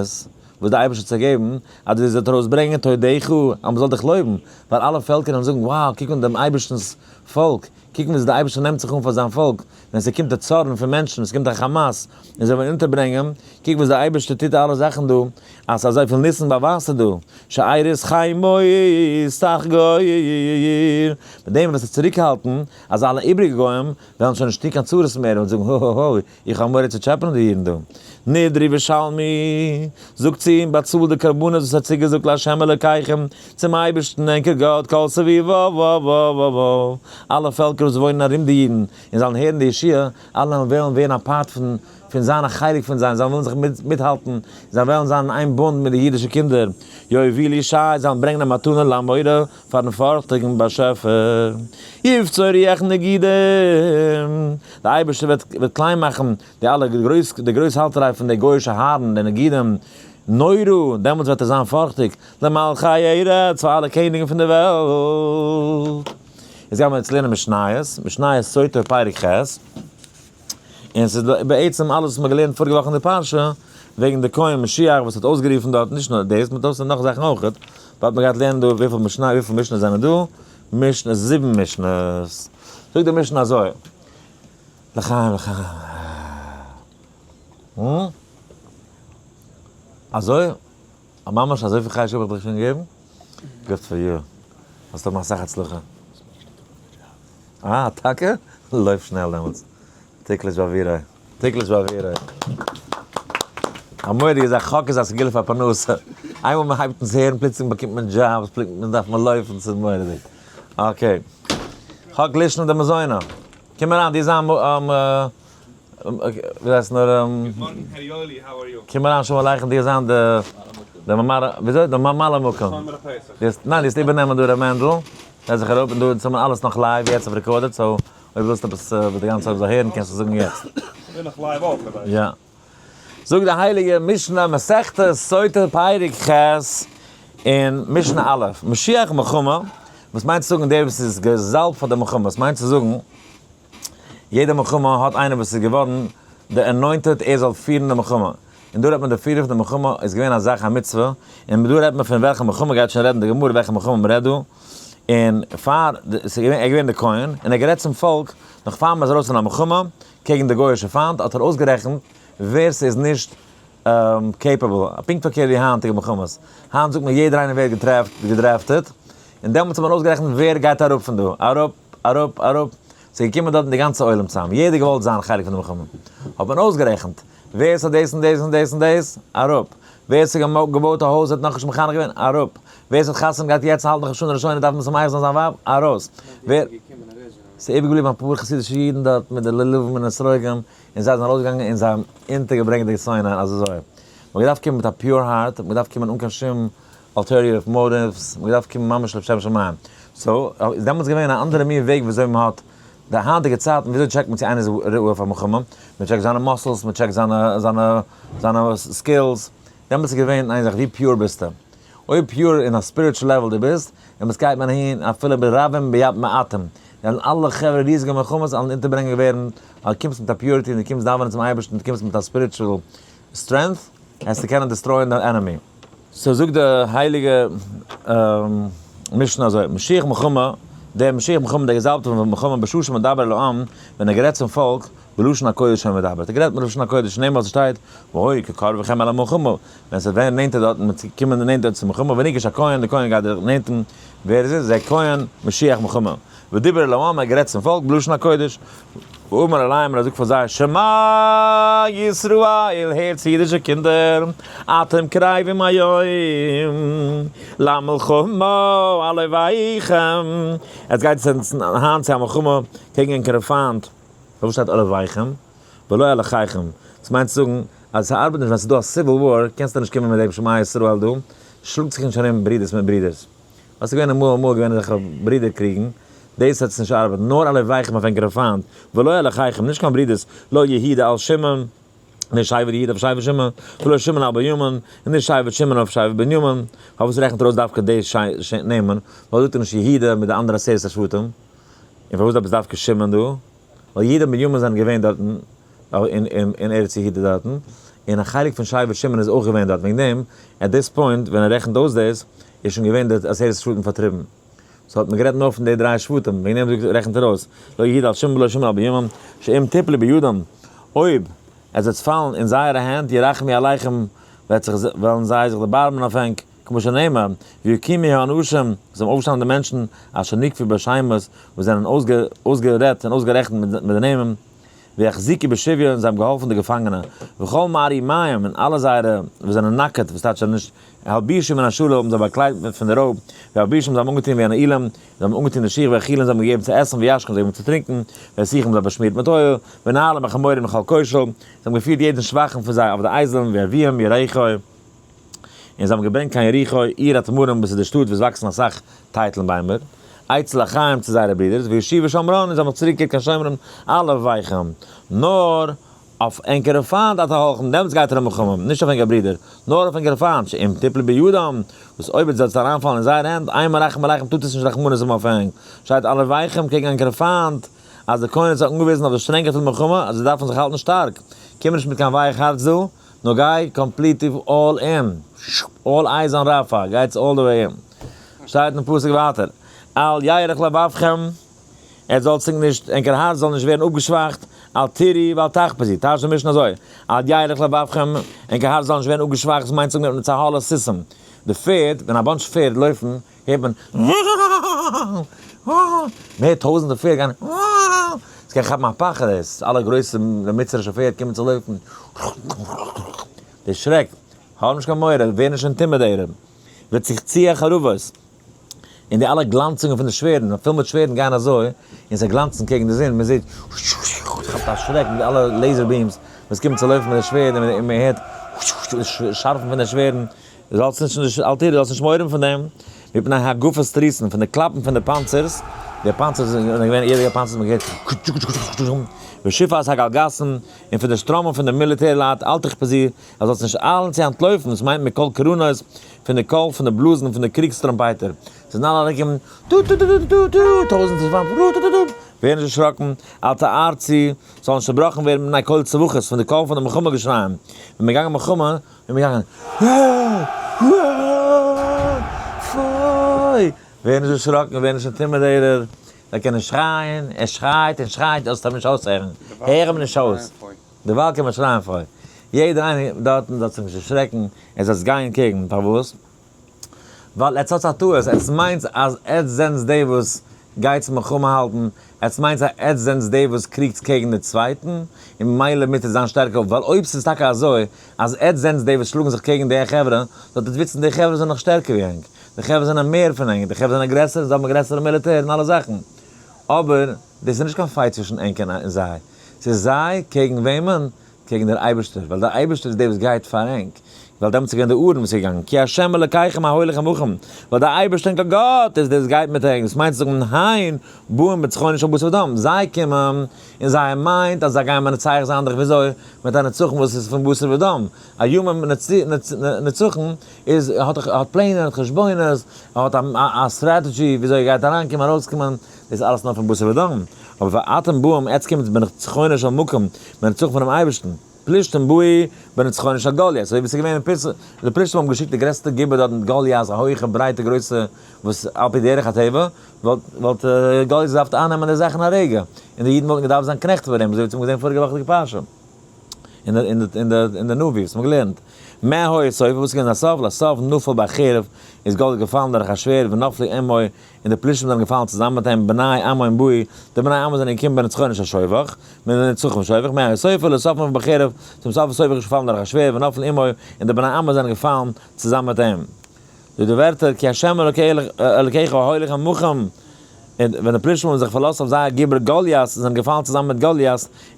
וואס די אייבערשטער האט זיי געגעבן, אז דו זאלסט ארויסברענגען תודך, אז מ'זאל דיך לויבן, ווייל אלע פעלקער וועלן זאגן, wow, קוק אן דעם אייבערשטנ'ס פאלק, קוק ווי דער אייבערשטער נעמט זיך אן פאר זיין פאלק, ווען ס'קומט די צארן פון מענטשן, עס קומט א חמס, און זיי וועלן אונטערברענגען, קוק וואס דער אייבערשטער טוט אלע זאכן דא, אז אזויפיל ניסים באווייזט ער דא, שארית חמות תחגור, מיט דעם וועסטו צוריקהאלטן אז אלע איבריגע גוים וועלן שוין נישט טון קיין צרות מער און זאגן הא הא הא, איך האב מורא צו טשעפענען די אידן דא. נדרי ושלמי, זאגט צו אים, באצאל די קרבנות וואס האט צוגעזאגט לה' אלוקיכם, צום אייבערשטן ענקער גאט, כל סביביו, אלע פעלקער וואס וואוינען ארום די אידן, און זאלן הערן די ישועה, אלע וועלן ווערן א part פון פון זיין א חלק פון זיי, זיי וועלן זיך מיטהאלטן, זיי וועלן זיין אין איין בונד מיט די אידישע קינדער, יובילו שי, זיי וועלן ברענגען א מתנה למורא פארן פארכטיגן באשעפער. יבצור רוח נגידים, די אייבערשטער וועט וועט קליין מאכן די אלע גרויס די גרויסהאלטעריי פון די גוי'אישע הארן, די נגידים, נורא, דעמאלטס וועט ער זיין פארכטיג, למלכי ארץ, פאר אלע קעניגן פון די וועלט. יעצט גיימיר יעצט לערנען משניות, משניות סוטה פרק ח', און ס'איז בעצם אלעס וואס מ'האט געלערנט פאריגע וואך אין די פרשה, וועגן די כהן משיח וואס האט אויסגערופן דארט, נישט נאר דאס, מ'האט אויס נאך זאכן אויך, באלד מ'גייט לערנען דא וויפיל משנה, וויפיל משנה'ס זענען דא, משנה, זיבן משנה'ס. זאגט די משנה אזוי, לחיים לחיים. אזוי? ממש אזויפיל חשק האב איך דיך שוין געגעבן? good for you. זאלסט האבן אסאך הצלחה. אה, טאקע? לויף שנעל דעמאלטס. תקלש באווירא. תקלש באווירא. א מורא'דיגע זאך, חק איז א סגולה פאר פרנסה. איינמאל מען הייבט אן צו הערן פלוצלינג באקומט מען jobs, פלוצלינג דארף מען לויפן, ס'איז מורא'דיג. okay. חק לישנא דמזונא. קום אריין, דו זיין ווי הייסט נאר קום אריין שלום עליכם דו זיין די די ממלא וויאזוי די ממלא מקום ניין דו וועסט איבערנעמען דא ר' מענדל זעץ זיך אראפ און דא אונז האבן אלעס נאך live יעצט אויף recorded so אויב ווילסט עפעס וואס די גאנצע עולם זאל הערן קענסטו זאגן יעצט. כ'בין נאך live אויך כ'ווייס. יא. זאגט די הייליגע משנה מסכת סוטה פרק ח' אין משנה א', משיח מלחמה, וואס מיינט צו זאגן דער וואס איז געזאלבט פאר די מלחמה, וואס מיינט צו זאגן יעדע מלחמה האט איינער וואס איז געווארן די anointed ער זאל פירן די מלחמה, און דא רעדט מען די פירער פון די מלחמה איז געווען א זאך א מצוה, און דא רעדט מען פון וועלכע מלחמה גייט שוין רעדן די גמרא וועלכע מלחמה מען רעדט דא, און פאר ס'איז געווען ער איז געווען די כהן און ער האט גערעדט צום פאלק נאך פאר מען איז ארויס פון א מלחמה קעגן די גוי'אישע פיינט האט ער אויסגערעכנט ווער ס'איז נישט capable, פונקט פארקערט ווי היינטיגע מלחמות, היינט זאגט מען יעדער איינער ווערט געטרעפט געדרעפטעט, און דעמאלטס האט מען אויסגערעכנט ווער גייט אראפ פון דא, אראפ, אראפ, אראפ, ס'איז געקומען דארטן די גאנצע עולם צוזאם, יעדער געוואלט זיין חלק פון די מלחמה, האט מען אויסגערעכנט ווער ס'האט דאס און דאס און דאס און דאס, אראפ, ווער ס'האט געבויט א הויז האט נאכנישט מחנך געווען, אראפ, ווער ס'האט חתונה געהאט יעצט האלט נאך ראש השנה ראשונה דארף מען משמח זיין זיין ווייב, ארויס, ווער. ס'איז איבערגעבליבן אפאר חסידישע אידן דארט מיט די לולבים און אתרוגים, און זיי זענען ארויסגעגאנגען און זיי האבן אונטערגעברענגט די שונא אז אזוי. מ'האט געדארפט קומען מיט א pure heart, מ'האט געדארפט קומען אן קיין שום ulterior motives, מ'האט געדארפט קומען ממש לשם שמים. so, איז דעמאלטס געווען א אנדערע מין וועג וויאזוי מ'האט, די היינטיגע צייטן וויאזוי טשעקט מען צו איינער איז ראוי פאר מלחמה? מ'טשעקט זיינע muscles, מ'טשעקט זיינע זיינע זיינע skills. דעמאלטס איז געווען איין זאך, ווי pure ביסטו? אויב pure אין א spiritual level דו ביסט, דעמאלטס גייט מען אהין אפילו ברבים ביד מעטים, וועלן אלע חברה ריזיגע מלחמות אלן אונטערברענגען ווערן, ווייל דו קומסט מיט א purity און דו קומסט דאווענען צום אייבערשטן, דו קומסט מיט א spiritual strength, העסטו קענען דעסטרויען די enemy. so זאגט די הייליגע משנה אזוי, משיח מלחמה, דער משיח מלחמה, דער געזאלבטער פון מלחמה, בשעה שמדבר אל העם, ווען ער גערעדט צום פאלק, בלשון הקודש היה מדבר, האט ער גערעדט מיט לשון הקודש, שנאמר וואס שטייט, והיה כקרבכם אל המלחמה, ווען ס'וועט ווערן נענטער דארטן, מ'וועט קומען נענטער צום מלחמה, ונגש הכהן, דער כהן גייט דורך נענטן, ווער איז עס? זה כהן, משיח מלחמה. ודיבר אל העם, ער האט גערעדט צום פאלק, בלשון הקודש, ואמר אליהם, און ער זאגט פאר זיי, שמע ישראל, הערט צו אידישע קינדער, אתם קרבים היום למלחמה על אויביכם, עטס גייטס היינט צו א מלחמה קעגן ענקערע פיינט, פארוואס שטייט על אויביכם ולא על אחיכם? דאס מיינט צו זאגן אז ס'ארבעט נישט ווען ס'איז דא א civil war קענסטו נישט קומען מיט דעם שמע ישראל דא, שלאגט זיך נישט ארום ברידערס מיט ברידערס. וואס איז געווען אמאל אמאל געווען אזעלכע ברידער קריגן, דאס וועט עס נישט ארבעטן, נאר על אויביכם אויף ענקערע פיינט, ולא על אחיכם, נישט קיין ברידערס, לא יהודה על שמעון, נישט שבט יהודה אויף שבט שמעון, ולא שמעון על בנימין, און נישט שבט שמעון אויף שבט בנימין, פארוואס רעכנט ער אויס דווקא די נעמען, פארוואס זאגט ער נישט יהודה מיט די אנדערע עשרת השבטים? און פארוואס עפעס דווקא שמעון דא? ווייל יהודה און בנימין זענען געווען דארטן אין ארץ יהודה דארטן, און א חלק פון שבט שמעון איז אויך געווען דארט, וועגן דעם at this point ווען ער רעכנט אויס דאס איז שוין געווען די עשרת שבטים פארטריבן, so האט מען גערעדט נאר פון די דריי שבטים, וועגן דעם זאגט רעכנט ער אויס, לא יהודה על שמעון ולא שמעון על בנימין, שאם תפלו בידם, אויב עס וועט פאלן אין זייערע הענט, ירחמו עליכם, וועט זיך וועלן זיי זיך דערבארמען אויף ענק. כמו שנאמר, ויקימו האנשים, עס האבן אויפגעשטאנען די מענטשן, אשר נקבו בשמות, וואס זענען אויסגערעדט און אויסגערעכנט מיט די נעמען, ויחזיקו בשביה, און זיי האבן געהאלפן די געפאנגענע, וכל מערי מים, און אלע זייערע וואס זענען נאקעט, וואס טייטש זענען נישט, הלבישו מן השלל, האבן זיי באקליידט פון די רויב, והלבישום, זיי האבן אנגעטון וינעילום, זיי האבן אנגעטון די שיך, והאכילום, זיי האבן געגעבן צו עסן, וישקום, זיי האבן געגעבן צו טרינקען, ויסיחום, זיי באשמירט מיט אויל, וינהלום בחמורים לכל כושל, זיי האבן געפירט יעדן שוואכן פון זיי אויף די אייזלען, ויביאום יריחו. און זיי האבן געברענגט קיין יריחו, עיר התמרים, וואס איז די שטאט וואו עס וואקסן אסאך טייטלן ביימער, אצל אחיהם צו זייערע ברידערס, וישובו שומרון, און זיי האבן זיך צוריקגעקערט קיין שומרון, על אויביכם, נאר אויף ענקערע פיינט אתם הולכים, דעמאלטס גייט איר אין מלחמה, נישט אויף ענקערע ברידער, נאר אויף ענקערע פיינט, שאם תפלו בידם, וואס אויב עטס וועטס אריינפאלן אין זייערע הענט, אין מרחם עליכם, טוט עס נישט רחמנות האבן אויף ענק, שטייט על אויביכם, קעגן ענקערע פיינט, אז דער כהן האט זיי אנגעוויזן אויף די שטרענגקייט פון די מלחמה, אז זיי דארפן זיך האלטן שטארק, קום נישט מיט קיין ווייך הארץ דא, נאר גיי completely all in, all eyes on רפה, גייטס all the way in. שטייט אין פסוק ווייטער, אל ירך לבבכם, עטס זאלטס ענק נישט, ענקער הארץ זאל נישט ווערן אפגעשוואכט, אל תיראו ואל תחפזו, טייטשט די משנה אזוי, אל ירך לבבכם, ענקער הארץ זאל נישט ווערן אפגעשוואכט, דאס מיינט צו זאגן צהלה ששון, די פערד, ווען א bunch פערד לויפן, הערט מען מען הערט טויזענטער פערד גיין עס קען כאפן א פחד עס אלע גרויסע מצרישע פערד קומען צו לויפן די שרעק האב נישט קיין מורא ווער נישט intimidated וצחצוח חרבות און די אלע גלאנצונגען פון די שווערדן פול מיט שווערדן גייען אזוי און זיי גלאנצן קעגן די זון מען זעט כאפט א שרעק מיט די אלע laser beams וואס קומען צו לויפן מיט די שווערדן און מען הערט שארפן פון די שווערדן. זאלסט נישט נישט אל תירא, זאלסט נישט מורא האבן פון דעם, מפני הגפות תריסין, פון די קלאפן פון די פאנצערס, די פאנצערס זענען געווען יעדער פאנצער האט מען געהערט קוטשוקוטשוקוטשוקוטשוקוטשוק, ושפעת הגלגסן, און פון די שטראמען פון די מיליטער לייט, אל תחפזי, אז זאלסט נישט איילן צו אנטלויפן, דאס מיינט מקול קרנות, פון די קול פון די בלאזן פון די קריגס טראמפייטער. זענען אלע אריינגעקומען, טו טו טו טו טו טו, טויזנטער פארן טו טו טו טו, ווער נישט דערשראקן, אל תערצי, זאל נישט צעבראכן ווערן מפני קול צווחות, פון די קול פון די מלחמה געשרייען. ווען מ'איז געגאנגען מלחמה, איז מען געגאנגען, פוי! ווער נישט דערשראקן, ווער נישט intimidated, זיי קענען שרייען, ער שרייט און שרייט, זאלסט אים נישט אויסהערן, הער אים נישט אויס. דערווייל קען מען שרייען פוי. יעדער איינער דארטן זאל זיך נישט דערשרעקן, ער זאל עס גיין קעגן, פארוואס? ווייל עטס האטס א טעות, עטס מיינטס אז עטס זענטס די וואס גייטס מלחמה האלטן, עטס מיינטס אז עטס זענטס די וואס קריגטס קעגן די צווייטן, און ממילא מוזט עטס זיין שטערקער, ווייל אויב ס'איז טאקע אזוי אז עטס זענטס די וואס שלאגן זיך קעגן די חברה, זאלט עטס וויסן די חברה זענען נאך שטערקער ווי ענק, די חברה זענען מער פון ענק, די חברה זענען גרעסער, זיי האבן גרעסערע מיליטער און אלע זאכן. אבער דאס איז נישט קיין fight צווישן ענק און זיי, ס'איז זיי קעגן וועמען? קעגן דער אייבערשטער, ווייל דער אייבערשטער איז דער וואס גייט פאר ענק, ווייל דעמאלטס איז געווען די ארון וואס איז געגאנגען, כי ה' אלקיכם ההולך עמכם, ווייל דער אייבערשטער ענקער גאט איז דער וואס גייט מיט ענק, דאס מיינט צו זאגן הן באים בנצחונו של בשר ודם, זיי קומען און זייער מיינט אז זיי גייען מנצח זיין דורך וויאזוי? מיט א נצחון וואס איז פון בשר ודם, א ימים נצחון איז האט האט פלענער האט חשבונות, האט א strategy וויאזוי ער גייט אריינקומען ארויסקומען, דאס איז אלעס נאר פון בשר ודם, אבער ואתם באים עטס קומטס בנצחונו של מקום, בנצחון פונעם אייבערשטן, פלישתים באו בנצחונו של גלית, אזוי ווי עס איז געווען אין פרסה, די פלישתים האבן געשיקט די גרעסטע גיבור דארט מיט גלית, א הויכע ברייטע גרויסע וואס על פי דרך הטבע וואלט וואלט גלית געדארפט אייננעמען די זאך אין א רגע, און די אידן וואלטן געדארפט זיין קנעכט פאר אים, אזוי ווי אונז האבן געזען פאריגע וואך די פרשה אין די אין די אין די נביא וואס מ'האט געלערנט, מה היה סופו, וואס איז געווען זיין סוף, לסוף נפל בחרב, איז גלית געפאלן דורך א שווערד ונפלו עמו, און די פלישתים זענען געפאלן צוזאמען מיט אים, בני עמון באו, די בני עמון זענען געקומען בנצחונו של שובך, מיט די נצחון פון שובך, מה היה סופו, לסוף נפל בחרב, צום סוף איז שובך געפאלן דורך א שווערד, ונפלו עמו, און די בני עמון זענען געפאלן צוזאמען מיט אים. זאגט די ווערטער, כי ה' אלקיך ההולך עמכם, און ווען די פלישתים האבן זיך פארלאזט אויף זייער גיבור גלית, און זענען געפאלן צוזאמען מיט גלית,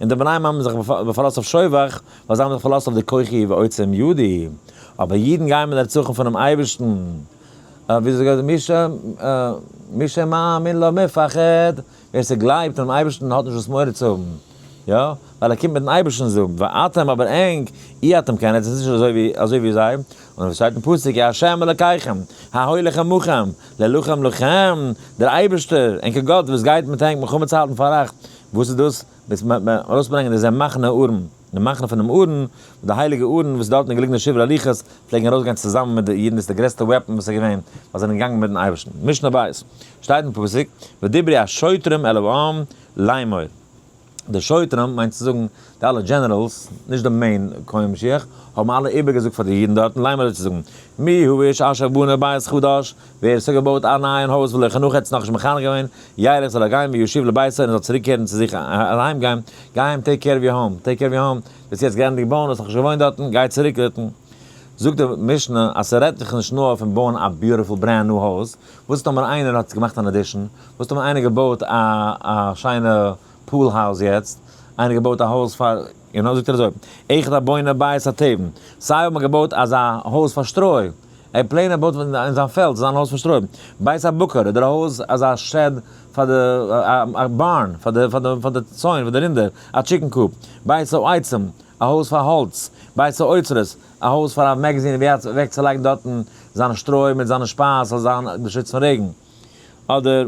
און די בני עמון האבן זיך פארלאזט אויף שובך, ווייל זיי האבן זיך פארלאזט אויף די כוחי ועוצם ידי. אבער אידן גייען מיט די נצחון פונעם אייבערשטן. וויאזוי גייט מי ש מי שמאמין לא מפחד, ווער ס'גלייבט אינעם אייבערשטן האט נישט וואס מורא צו האבן, יא, ווייל ער קומט מיטן אייבערשטנ'ס זאגן, ואתם אבער ענק, אי אתם כן, עטס זענט נישט אזוי ווי אזוי ווי זיי, און ווי שטייט אין פסוק, כי ה' אלקיכם, ההולך עמכם, להילחם לכם, דער אייבערשטער, ענקער גאט וואס גייט מיט ענק מלחמה צו האלטן פאר אייך, וואס איז דאס? וואס ארויסברענגען די זה מחנה ארון. די מחנה פונעם ארון, די הייליגע ארון וואס דארטן איז געליגן די שברי לוחות, פלעגן ארויסגיין צוזאמען מיט די אידן, דאס איז די גרעסטע weapon וואס איז געווען, ווייל זיי זענען געגאנגען מיטן אייבערשטן. משנה בית, שטייט אין פסוק, ודברו השוטרים אל העם לאמור. די שוטרים מיינט צו זאגן די אלע generals, נישט די main כהן משיח, האבן אלע איבערגעזאגט פאר די אידן דארטן, לאמור אזוי צו זאגן, מי הוא האיש אשר בנה בית חדש, ווער עס האט געבויט א נייען הויז ולא חנכו האט עס נאכנישט מחנך געווען, ילך זאל ער גיין וישוב לביתו און ער זאל צוריקקערן צו זיך אהיים גיין, גיי אהיים take care of your home, take care of your home, ביסט יעצט געענדיגט בויען האסט נאכנישט געוואוינט דארטן, גיי צוריק דארטן. זאגט די משנה אז ס'רעדט זיך נישט נאר פון בויען א beautiful brand new הויז, וואס טאמער איינער האט געמאכט אן addition, וואס טאמער איינער געבויט א א שיינע pool house יעצט, איינער געבויט א הויז פאר, און אויך זאגט ער אזוי, אחד הבונה בית התבן, סיי האט מען געבויט אזא הויז פאר שטרוי, ער plain ער בויט אין זיין פעלד זיין הויז פון שטרוי, בית הבקר אדער א הויז אזא shed פאר די א barn פאר די פאר די פאר די צאן פאר די רינדער, א chicken coop, בית העצים א הויז פאר האלץ, בית האוצרות א הויז פאר א magazine ווי אוועק צו לייגן דארטן זיינע שטרוי מיט זיינע שפייז זאל זיין באשיצט פון רעגן, אדער.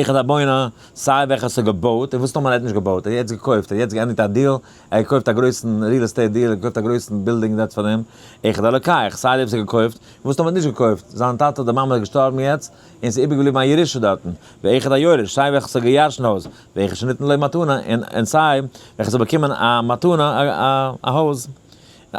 אחד הבונה, סיי וועלכע ס'האט געבויט, און וואס טאמער ער האט נישט געבויט, ער האט יעצט געקויפט, ער האט יעצט געענדיגט א deal, ער האט געקויפט א גרויסן real estate deal, ער האט געקויפט א גרויסן בילדינג דארט פאר דעם, אחד הלוקח, סיי דער וואס האט געקויפט, און וואס טאמער האט נישט געקויפט, זיין טאטע אדער מאמע איז געשטארבן יעצט, און ס'איז איבערגעבליבן א ירושה דארטן, ואחד היורש, סיי וועלכע ס'האט געירש'נט הויז, ואחד שניתן לו מתנה, און סיי וועלכע ס'האט באקומען א מתנה, א הויז.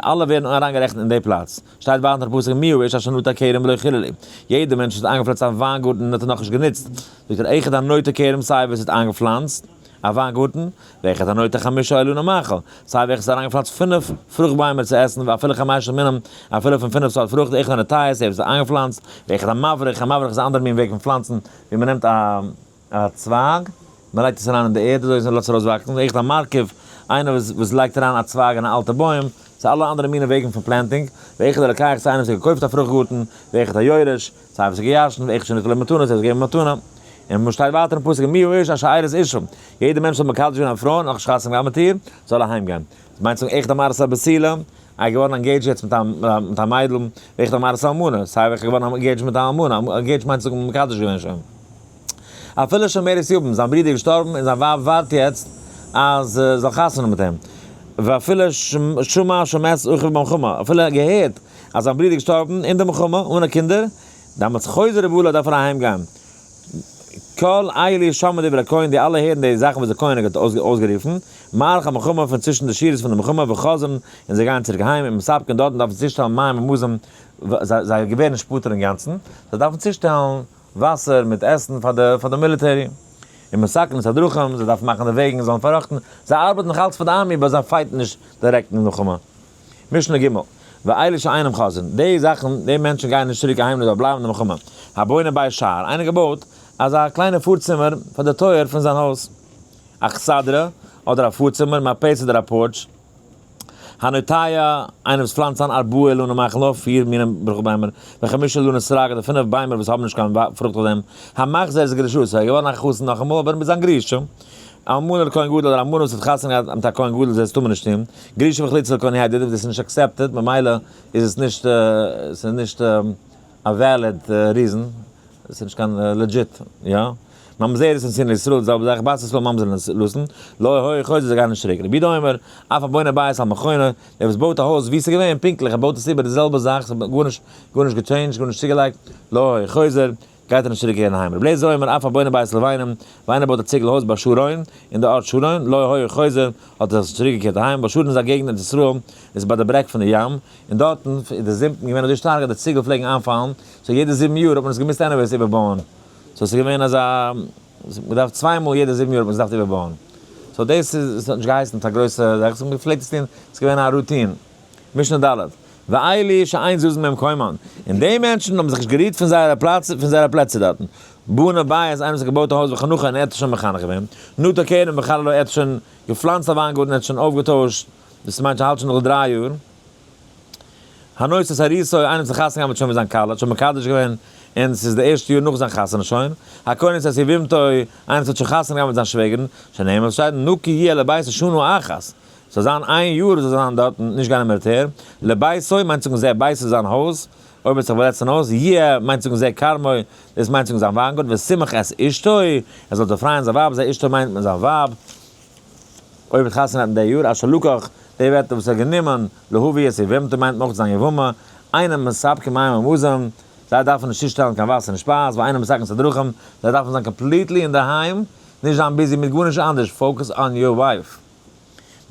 אלע ווערן אריינגערעכנט אין די פלאץ. שטייט ווייטער אין פסוק מי האיש אשר נטע כרם ולא חיללו. יעדער מענטש וואס האט איינגעפלאנצט א וויינגארטן און האט עס נאכנישט גענוצט, זאגט ער אחד הנוטע כרם סיי ווער עס האט איינגעפלאנצט א וויינגארטן, ואחד הנוטע חמשה אילני מאכל, סיי ווער עס האט אריינגעפלאנצט פינף פרוכט ביימער צו עסן, ואפילו חמשה מינים, אפילו פון פינף סארט פרוכט, אחד הנוטע, סיי ווער עס האט איינגעפלאנצט, ואחד המבריך, א מבריך איז א אנדערע מין וועג פון פלאנצן, ווי מען נעמט א. א צווייג, מען לייגט עס אריין אין די ערד אזוי און לאזט עס ארויס וואקסן, אויך א מרכיב, איינער וואס וואס לייגט אריין א צווייג אין א אלטע בוים, ס'איז אלע אנדערע מיני וועגן פון planting, ואחד הלוקח, סיי איינער וואס האט געקויפט א פרוכט גארטן, ואחד היורש, סיי וואס האט געירשנט, ואחד שנתן לו מתנה, סיי וואס האט געגעבן מתנה. און וואס שטייט ווייטער אין פסוק, מי האיש אשר ארס אשה, יעדער מענטש וואס האט מקדש געווען א פרוי און נאך נישט חתונה געהאט מיט איר, זאל אהיים גיין. דאס מיינט צו זאגן אחד המארס הבתולה, ער איז געווארן engaged יעצט מיט א מיידל, ואחד המארס האלמנה, סיי וועלכער איז געווארן engaged מיט א אלמנה, engaged מיינט צו זאגן מקדש געווען שוין. אפילו שומרת יבם, זיין ברודער איז געשטארבן און זיין ווייב ווארט יעצט אז זי זאל חתונה מיט אים. ואפילו שמע שמת אחיו במלחמה, אפילו ער האט געהערט אז זיין ברודער איז געשטארבן אין די מלחמה אן קינדער, דעמאלטס חוזר ובא דארף ער אהיים גיין. כל אלו שמעו דברי הכהן, די אלע הערן די זאכן וואס דער כהן האט אויסגערופן, מהלך המלחמה פון צווישן די שורות פון די מלחמה וחוזרין און זיי גייען צוריק אהיים ומספקין דארטן דארפן צושטעלן מים ומזון, זיי געווערן נישט פטור אינגאנצן, זיי דארפן צושטעלן וואסער מיט עסן פאר די פאר די military, ומתקנין את הדרכים, זיי דארפן מאכן די וועגן זאלן פארראכטן, זיי ארבעטן נאך אלץ פאר די army but זיי fight ן נישט דירעקט אין די מלחמה. משנה ג', ואלו שאינם חוזרין, די זאכן, די מענטשן גייען נישט צוריק אהיים נאר זיי בלייבן אין די מלחמה. הבונה בית שער, איינער געבויט אזא קליינע פארצימער פאר די טויער פון זיין הויז. אכסדרה, אדער א פארצימער, מרפסת אדער א porch. הנוטע, איינער וואס פלאנצט אן ארבעה אילני מחלא, פיר מינים ברכה ביימער, וחמשה אילני סרג, אדער פינף ביימער וואס האבן נישט קיין פרוכט אויף דעם. המחזיר את גרושתו, ער איז געווארן א חתן נאכאמאל אבער מיט זיין גרושה. אלמנה לכהן גדול אדער אלמנה וואס האט חתונה געהאט מיט א כהן גדול דאס טאר מען נישט טון, גרושה וחלוצה לכהן הדיוט דאס איז נישט accepted ממילא איז עס נישט ס'איז נישט א valid reason, ס'איז נישט קיין legit יא. ממזרת ונתינה לישראל די זעלבע זאך בת ישראל ממזר לנתין לא היו חוזרין זיי גייען נישט צוריק רבי יהודה אומר אף הבונה בית על מכונו דער וואס בויט א הויז ווי ס'איז געווען פונקטליך ער בויט עס איבער די זעלבע זאך ס'האט גארנישט גארנישט גע change ט גארנישט צוגעלייגט לא היו חוזר גייט ער נישט צוריק קערן אהיים. רבי אליעזר אומר אף הבונה בית לבנים, ווען איינער בויט א ציגל הויז בשרון, אין די ארט שרון, לא היה חוזר, האט ער זיך נישט צוריק געקערט אהיים, ווייל שרון איז א געגנט אין ארץ ישראל, איז ביי די ברעג פון די ים, און דארטן איז די זומפן געווען אזוי שטארק אז די ציגל פלעגן איינפאלן, so יעדע 7 יאר האט מען עס געמוזט anyways איבערבויען, so עס איז געווען אזא, מען דארף צוויי מאל יעדע 7 יאר האט מען עס געדארפט איבערבויען, so דאס איז, עס האט נישט געהייסן א גרויסע זאך, מען פלעגט עס טון, עס איז געווען א routine. משנה ד', ואלו שאין זזין ממקומן, און די מענטשן האבן זיך נישט גערירט פון זייערע פלאץ, פון זייערע פלעצער דארטן. בנה בית, איינער וואס האט געבויט א הויז וחנכו און ער האט עס שוין מחנך געווען. נטע כרם וחללו, ער האט שוין געפלאנצט א וויינגארטן, ער האט שוין אויפגעטוישט, דאס מיינט שוין האלט שוין נאך די 3 יאר. הנושא את ארוסתו, איינער וואס האט חתונה געהאט מיט שוין מיט זיין כלה, האט שוין מקדש געווען, און ס'איז די ערשטע יאר נאך זיין חתונה שוין. הכונס את יבמתו, איינער וואס האט שוין חתונה געהאט מיט זיין שוועגערין, שנאמר וואס שטייט, נקי יהיה לביתו שנה אחת. ס'זאל זיין איין יאר זאל זיין דארטן, נישט גיין אין מיליטער. לביתו מיינט זאגן זה ביתו זיין הויז, אויב האט זיך באזעצט אין הויז, יהיה מיינט זאגן זה כרמו, דאס מיינט זאגן זיין וויינגארט, ושימח את אשתו, ער זאל דערפרייען זיין ווייב, זה אשתו מיינט מען זיין ווייב, אויב האט חתונה געהאט אין די יאר, אשר לקח, די ווערטער וואס ער האט גענומען, להביא את יבמתו מיינט נאך זיין יבמה, אינם מספקין מים ומזון, זיי דארפן נישט צושטעלן קיין וואסער און שפייז, ואינם מתקנין את הדרכים, זיי דארפן זיין completely אינדערהיים, נישט זיין busy מיט גארנישט אנדערש, focus on your wife.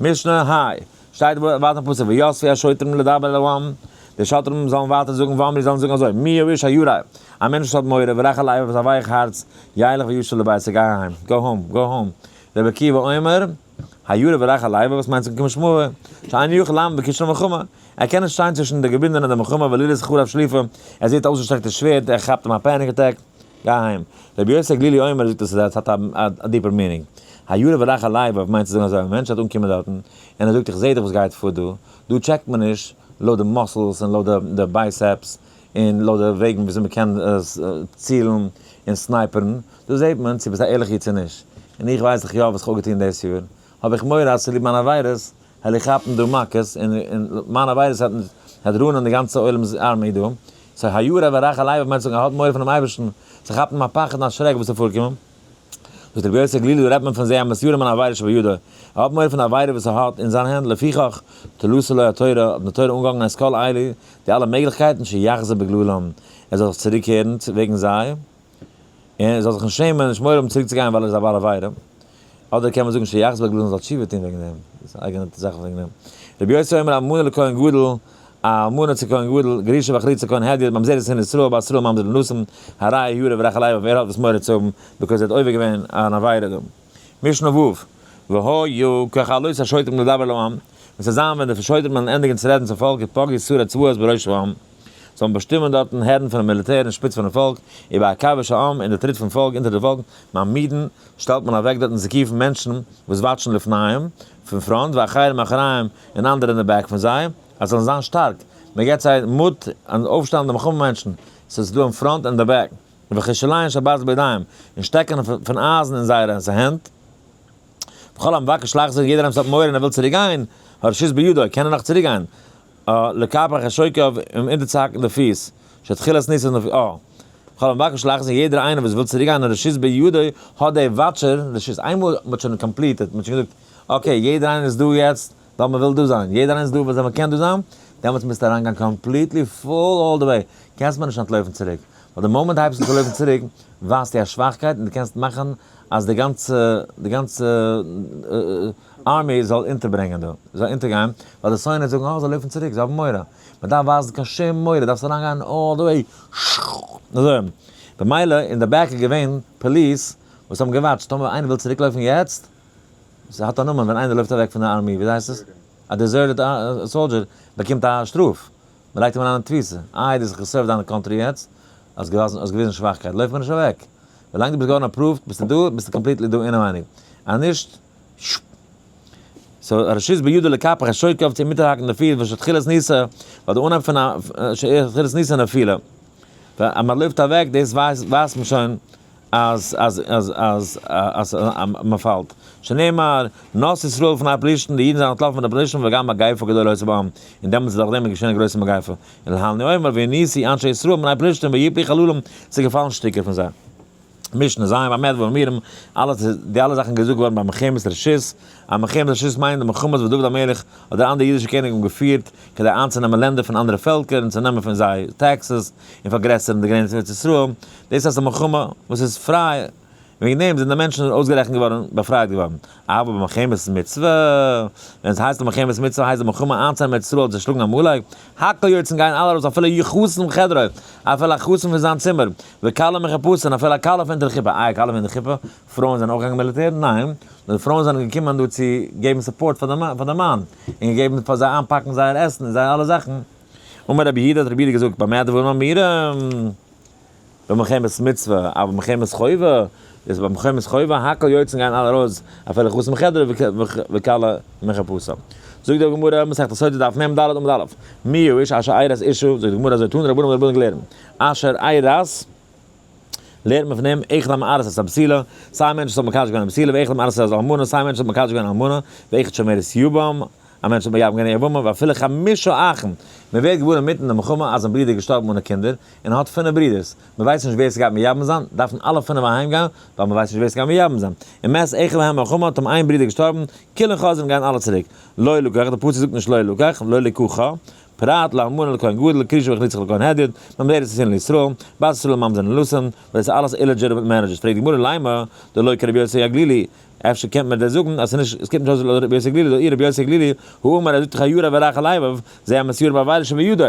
משנה ה', שטייט ווייטער אין פסוק ויספו השוטרים לדבר אל העם, די שוטרים זאלן ווייטער זאגן ואמרו זאלן זאגן אזוי, מי האיש הירא, א מענטש וואס האט מורא, ורך הלב, וואס א ווייך הארץ, ילך וישוב לביתו, גיי אהיים, go home, go home. רבי עקיבא אומר, הירא ורך הלב, וואס מיינט כמשמעו, שאין יכול לעמוד בקשרי מלחמה, ער קען נישט שטיין צווישן די געבינדענע די מלחמה ולראות חרב שלופה, ער זעט אויסגעשטרעקטע שווערד, ער כאפט אים א panic attack. גיי אהיים. רבי יוסי הגלילי אומר זאגט אז עס האט א deeper meaning. הירא ורך הלבב מיינט צו זאגן אזוי, א מענטש וועט אנקומען דארטן, און ער זאגט איך זעה דאך וואס גייט פאר דא, דא check ט מען נישט לויט די muscles און לויט די biceps און לויט די וועגן וויאזוי מען קען צילן און sniper ן, דא זעט מען צו ביסט א ערליכע איד צו נישט. און איך ווייס דאך יא וואס איך האב געטון דאס יאר, האב איך מורא אז צוליב מיינע עבירות העל איך כאפן דא מכות, און מיינע עבירות העט ruin ען די גאנצע עולם'ס army דא. so הירא ורך הלבב מיינט זאגן ער האט מורא פונעם אייבערשטן, ס'כאפט אים א פחד און א שרעק וואס איז פארקומען. זאגט רבי יוסי הגלילי דא רעדט מען פון זה המתיירא מן העבירה שבידו, ער האט מורא פון די עבירה וואס ער האט אין זיין הענט, לפיכך תלתה לו התורה, האט די תורה אנגעהאנגען את כל אלו, די אלע מעגליכקייטן, שיחזור בגללם, ער זאל זיך צוריקקערן וועגן זיי. און ער זאל זיך נישט שעמען, נישט מורא האבן צוריק צו גיין ווייל ער איז א בעל עבירה. אדער קען מען זאגן שיחזור בגללם זאל תשובה טון וועגן דעם. דאס איז א אייגענע זאך וועגן דעם. רבי יוסי אומר אלמנה לכהן גדול, א אלמנה צו כהן גדול, גרושה וחלוצה לכהן הדיוט, ממזרת אין ישראל, בת ישראל ממזר לנתין, הרי הירא ורך הלבב, ער האט וואס מורא צו האבן, because ער האט עובר געווען אן עבירה דא. משנה ו', והיה ככלות השוטרים לדבר אל העם, ווען ס'זאל זיין ווען די שוטרים וועלן ענדיגן צו רעדן צום פאלק, יפקדו שרי צבאות בראש העם. זאלן באשטימען דארטן הערן פונעם מיליטער אין שפיץ פונעם פאלק, ובעקבי העם, אין די טריט פון פאלק, אונטער די פאלק, מעמידין, שטעלט מען אוועק דארטן זקיפים מענטשן וואס watch ן לפניהם, פון front, ואחרים מאחוריהם, און אנדערע אין די back פון זיי, אז זאלן זיין שטארק, מען געבט זיי מוט און אויפשטעלן די מלחמה מענטשן, ס'איז דא אין front און די back. וחשליהן של ברזל בידיים, און שטעקן פון אייזן אין זייערע הענט. וכל המבקש לחזור, יעדער איינער וואס האט מורא און ער וויל צוריק גיין, הרשות בידו, קען ער נאך צוריק גיין. לקפח את שוקיו, אים אונטערצוהאקן די פיס, שתחילת ניסן אה. וכל המבקש לחזור, יעדער איינער וואס וויל צוריק גיין, הרשות בידו, האט דער watcher רשות. איינמאל מען האט שוין completed, מען האט שוין געזאגט, okay, יעדער איינער איז דא יעצט, ווייל מען וויל דא זיין, יעדער איינער איז דא ווייל מען קען דא זיין, דעמאלטס מוזטו אריינגיין completely full all the way, קענסט מער נישט אנטלויפן צוריק, ווייל די מאמענט הייבסט אן צו לויפן צוריק, ווייזטו א שוואכקייט און דו קענסט מאכן אז די גאנצע די גאנצע army זאל אונטערברענגען דא, זאל אונטערגיין, ווייל די שונאים וועט זאגן אה זיי לויפן צוריק, זיי האבן מורא, מען דארף ווייזן קיין שום מורא, דארפסט אריינגיין all the way, אזוי, במילא אין די back איז געווען police וואס האבן גע watch ט טאמער איינער וויל צוריקלויפן יעצט, ס'האט א נאמען ווען איינער לויפט אוועק פון די army, וויאזוי הייסט עס? א deserted soldier באקומט א שטראף, מ'לייגט אים אריין אין תפיסה, איי דו האסט גע serve ט דיין country יעצט, האסט געוויזן שוואכקייט, לויף מיר נישט אוועק, ווילאנג דו ביסט געווארן approved ביסטו דא, ביסטו completely דא אינעווייניג, אז נישט, שפ. so הרשות בידו לקפח את שוקיו צו מיטהאקן די פיס ושתחילת ניסה, ווייל די אנהייב פון א שתחילת ניסה נפילה, אז מ'לויפט אוועק דאס ווייזט מען שוין אז אז אז אז אז מען פאלט. שנאמר, נס ישראל לפני הפלישתים, די אידן זענען אנטלאפן פון די פלישתים וגם מגיפה גדולה היתה בעם, און דעמאלטס איז דורך דעם געשען א גרויסע מגיפה. און להלן הוא אומר וינוסו אנשי ישראל מפני פלישתים ויפלו חללים, ס'איז געפאלן שטיקער פון זיי. משנה ז' במה דברים אמורים, אלעס איז די אלע זאכן געזאגט געווארן ביי מלחמת רשות, א מלחמת רשות מיינט די מלחמות וואס דוד המלך אדער אנדערע אידישע קעניגן האבן געפירט כדי איינצונעמען לענדער פון אנדערע פעלקער און צו נעמען פון זיי taxes און פארגרעסערן די גרעניצן פון ארץ ישראל, דאס הייסט א מלחמה וואס איז פריי, וועגן דעם זענען די מענטשן אויסגערעכנט געווארן באפרייט געווארן. אבער במלחמת מצוה, ווען עס הייסט א מלחמת מצוה הייסט די מלחמה איינצונעמען ארץ ישראל צו שלאגן עמלק, הכל יוצאין גייען אלע ארויס אפילו חתן מחדרו, אפילו א חתן פון זיין צימער, וכלה מחופתה און אפילו א כלה פון אונטער די חופה, איי א כלה פון אונטער די חופה? פרויען זענען אויך געגאנגען מיליטער? ניין, נאר די פרויען זענען געקומען דא צו געבן support פאר די מאן, און געגעבן פאר זיי איינפאקן זייער עסן און זייער אלע זאכן. אמר רבי יהודה האט רבי יהודה געזאגט במה דברים אמורים? במלחמת מצוה, אבל במלחמת חובה, איז במלחמת חובה הכל יוצאין גייען אלע ארויס אפילו חתן מחדרו וכלה מחופתה. זאגט די גמרא, מסכת סוטה דף מ ד עמוד א', מי האיש אשר ארס אשה, זאגט די גמרא אזוי תנו רבנן האבן די רבנן געלערנט, אשר ארס, לערנט מען פון דעם, אחד המארס את הבתולה, סיי א מענטש וואס האט מקדש געווען א בתולה, ואחד המארס את האלמנה, סיי א מענטש וואס האט מקדש געווען א אלמנה, ואחד שומרת יבם, א מענטש האט מייבם געווען א יבמה, ואפילו חמשה אחים, מען ווערט געוואר אינמיטן די מלחמה אז זיין ברודער איז געשטארבן אנע קינדער, און ער האט פינף ברודערס, מען ווייסט נישט ווער ס'גייט מייבם זיין, דארפן אלע פינף אהיים גיין, ווייל מען ווייסט נישט ווער ס'גייט מייבם זיין. ומת אחד מהם במלחמה, האט אים איין ברודער געשטארבן, כולן חוזרין גייען אלע צוריק. לא לקח, די פסוק זאגט נישט לא לקח, לא לקחה, פרט לאלמנה לכהן גדול, כרושה וחלוצה לכהן הדיוט, ממזרת נשואין לישראל, בת ישראל לממזר נלאסין, ווייל דאס איז אלעס illegitimate marriages. פרעגט די גמרא לימא דלא כרבי יוסי הגלילי, אפשר קען מען דאס זאגן אז ס'נישט, עס קומט נישט אויס לויט רבי יוסי הגלילי, דאי רבי יוסי הגלילי הא אמר ער זאגט דאך הירא ורך הלבב, זה המתיירא בעבירה שבידו.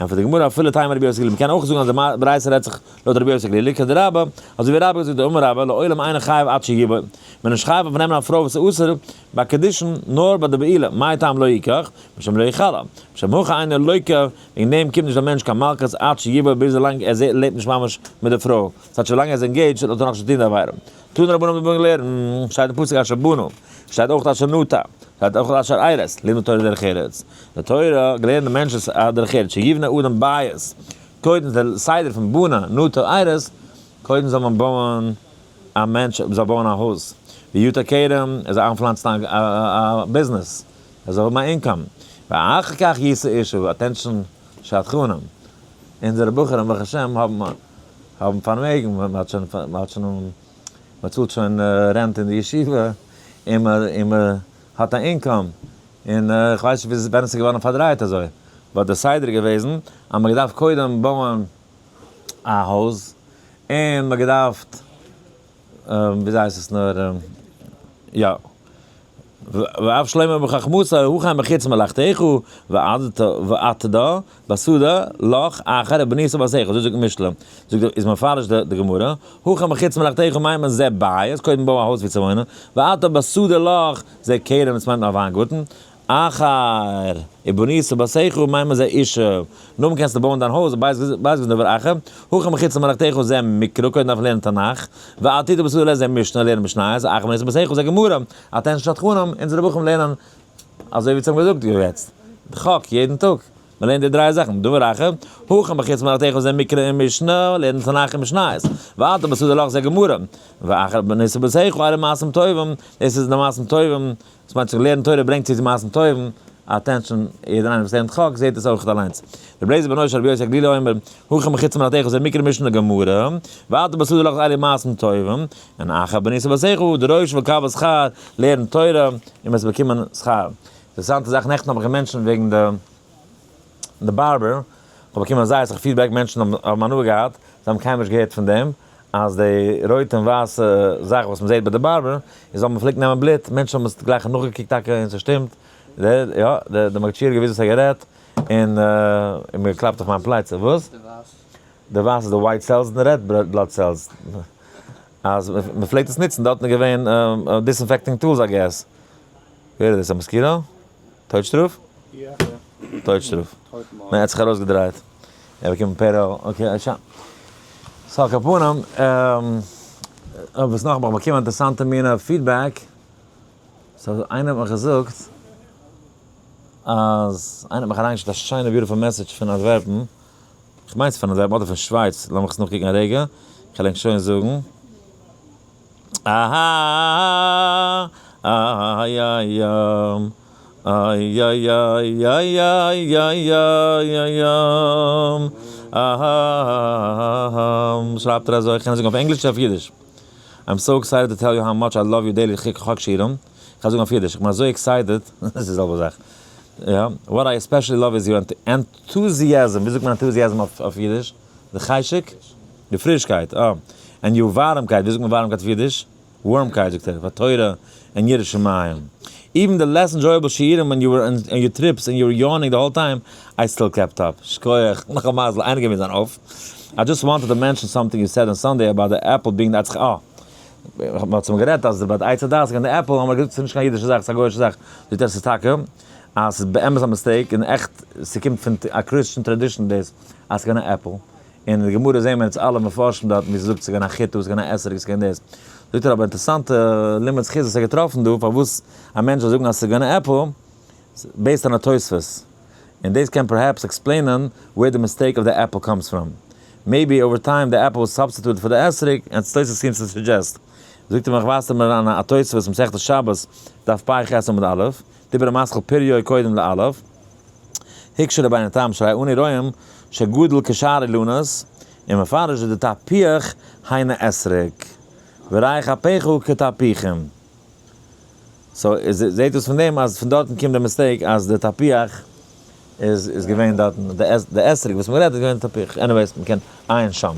ענטפערט די גמרא אפילו תימא רבי יוסי הגלילי, מ'קען אויך זאגן אז די ברייתא רעדט זיך לויט רבי יוסי הגלילי, כדרבה, אזוי ווי רבה האט געזאגט דאמר רבה לעולם אינו חייב עד שיבעול, מען איז נישט חייב אויף נעמען א פרוי וואס איז אסור ביי קידושין נאר ביי די בעילה, מאי טעם לא יקח, משום לא יכלה, משום הכי אינו לוקה, וועגן דעם קומט נישט דער מענטש קיין מלקות עד שיבעול ביז ווילאנג ער לעבט נישט ממש מיט די פרוי, ס'טייטש ווילאנג ער איז engaged האט ער נאכנישט געטון די עבירה. תנו רבנן האבן געלערנט, שטייט אין פסוק אשר בנה, שטייט אויך אשר נטע, שטייט אויך אשר ארס, לימוד תורה דרך ארץ. די תורה געלערנט די מענטש איז א דרך ארץ, שיבנה אדם בית, קודם די סדר פון בנה, נטע, ארס, קודם זאל מען בויען א מענטש זאל בויען א הויז, ויטע כרם, ער זאל איינפלאנצן א ביזנעס, ער זאל האבן א income, ואחר כך ישא אשה, attention שדכנים, אונזערע בחורים ברוך השם האבן האבן פארמעגן, מען האט שוין מען האט שוין מען צאלט שוין rent אין די ישיבה, און מען און מען האט א income, און איך ווייס נישט ווען עס איז געווארן פארדרייט אזוי, but די סדר איז געוועזן אז מען האט געדארפט קודם בויען א הויז, און מען האט געדארפט וויאזוי הייסט עס נאר, יא. ואף שלמה בחכמתו הכן מחוץ מלאכתך ועתדה בשדה לך אחר ובנית ביתך, אזוי זאגט משלי, זאגט איז מפרש די גמרא, הכן מחוץ מלאכתך מיינט מען זה בית, קודם בוי א הויז ווי צו וואוינען, ועתה בשדה לך זה כרם דאס מיינט מען א וויינגארטן, אחר ובנית ביתך מיינט מען זה אשה, נאכדעם קענסטו בויען דיין הויז, בית בית דבר אחר, הכן מחוץ למלאכתך זה מקרא, קודם דארף מען לערנען תנך, ועתיד בשדה לך זה משנה, לערנען משניות, אחר ובנית ביתך זה גמרא, attention שדכנים, אונזערע בחורים לערנען אזוי ווי צו האבן געזאגט יעצט, חק יעדן טאג. מען לערנט די דריי זאכן, דבר אחר, הכא בחוץ מארצך זה מקרא און משנה, לערנט תנך און משניות, ואתה בשדה לך זה גמרא, ואחר בנית ביתך אלו מעשים טובים, דאס איז די מעשים טובים, דאס מיינט צו לערנען תורה ברענגט צו צו מעשים טובים, attention, יעדער איינער וואס לערנט חק זעט עס אויך אליינס. רבי אליעזר בנו של רבי יוסי הגלילי אומר, הכא בחוץ מארצך זה מקרא משנה גמרא, ואתה בשדה לך אלו מעשים טובים, און אחר בנית ביתך, דרוש וקבל שכר, לערן תורה, און וועסט באקומען שכר. אינטערעסאנטע זאך, נעכטן האב איך גע mention ט וועגן די די barber, כ'האב באקומען זייער אסאך feedback, מענטשן האבן הנאה געהאט, זיי האבן קיינמאל נישט געהערט פון דעם, אז די רויטע און ווייסע זאך וואס מ'זעט ביי די barber, איז ווייל מ'פלעגט נעמען בלוט, מענטשן האבן עס גלייך נאכגעקוקט טאקע און ס'שטימט, די יא, די די מגיד שיעור האט געוואוסט וואס ער האט גערעדט, און און מיר געקלאפט אויף מיין פלייצע, וואס? די ווייסע. די ווייסע איז די white cells און די red blood cells. אז מ'פלעגט עס נוצן, דארטן איז געווען disinfecting tools I guess. ווער איז דאס? א mosquito? טויטשטראף? טויטשטראף. ניין ער האט זיך ארויסגעדרייט. ער באקומט payroll. Okay שוין. so על כל פנים, וואס נאך האב איך באקומען אינטערעסאנטע מינע feedback. so איינער האט מיך געזאגט אז איינער האט מיך אריינגעשיקט א שיינע beautiful message פון אנטווערפן. כ'מיין ס'איז פון אנטווערפן אדער פון שווייץ, לאמיך עס נאכקוקן א רגע, כ'על ענק שוין זאגן. אהההה שרייבט ער אזוי, כ'קען עס זאגן אויף ענגליש צו אויף אידיש? I'm so excited to tell you how much I love your daily חק שיעורים, כ'קען זאגן אויף אידיש, כ'בין אזוי excited, ס'איז די זעלבע זאך, יא, what I especially love is your enthusiasm, ווי זאגט מען enthusiasm אויף אידיש? די חשק? די פרישקייט, אה. and your ווארעמקייט, ווי זאגט מען ווארעמקייט אויף אידיש? ווארעמקייט זאגט ער, פאר תורה און יראת שמים. even the less enjoyable שיעורים ווען you were on your trips and you were yawning the whole time, I still kept up. שכוח, נאך א מזל, איינער געווען זיין אויף. I just wanted to mention something you said on Sunday about the apple being the עצ אה. מען האט צו אים גערעדט אז ביי די עץ הדעת געווען די עפל, האבן מיר געזאגט ס'איז נישט קיין אידישע זאך, ס'איז א גוי'אישע זאך. זאגט ער ס'איז טאקע אז ס'איז באמת א mistake און עכט ס'קומט פון א Christian tradition דאס אז ס'איז געווען א עפל. און אין די גמרא זעהן מיר אונז אלע מפרשים דארטן ווי ס'זאגט ס'איז געווען א חיטה, ס'איז געווען א אתרוג, ס'איז געווען דאס. זאגט ער אבער אינטערעסאנטע לימוד זכות וואס ער האט געטראפן דא פארוואס א מענטש זאל זאגן אז ס'איז געווען א עפל, based on א תוספות. און דאס קען perhaps explain ען where the mistake of the apple comes from. Maybe over time the apple was substituted for the אתרוג and תוספות seems to suggest. זאגט ער מיך ווייזט ער מיר אן א תוספות מסכת שבת דף פ"ח עמוד א', דיבור המתחיל פריו קודם לאלף, הקשה רבינו תם שהרי אנו רואים שגדל כשאר אילנות, און מפרש דתפוח היינו אתרוג, וריח אפיך כתפוחים. so איז זעהט אויס פון דעם אז פון דארטן קומט די mistake אז די תפוח איז איז געווען דארטן, די אתרוג וואס מ'רעדט איז געווען תפוח, anyways מ'קען עיין שם.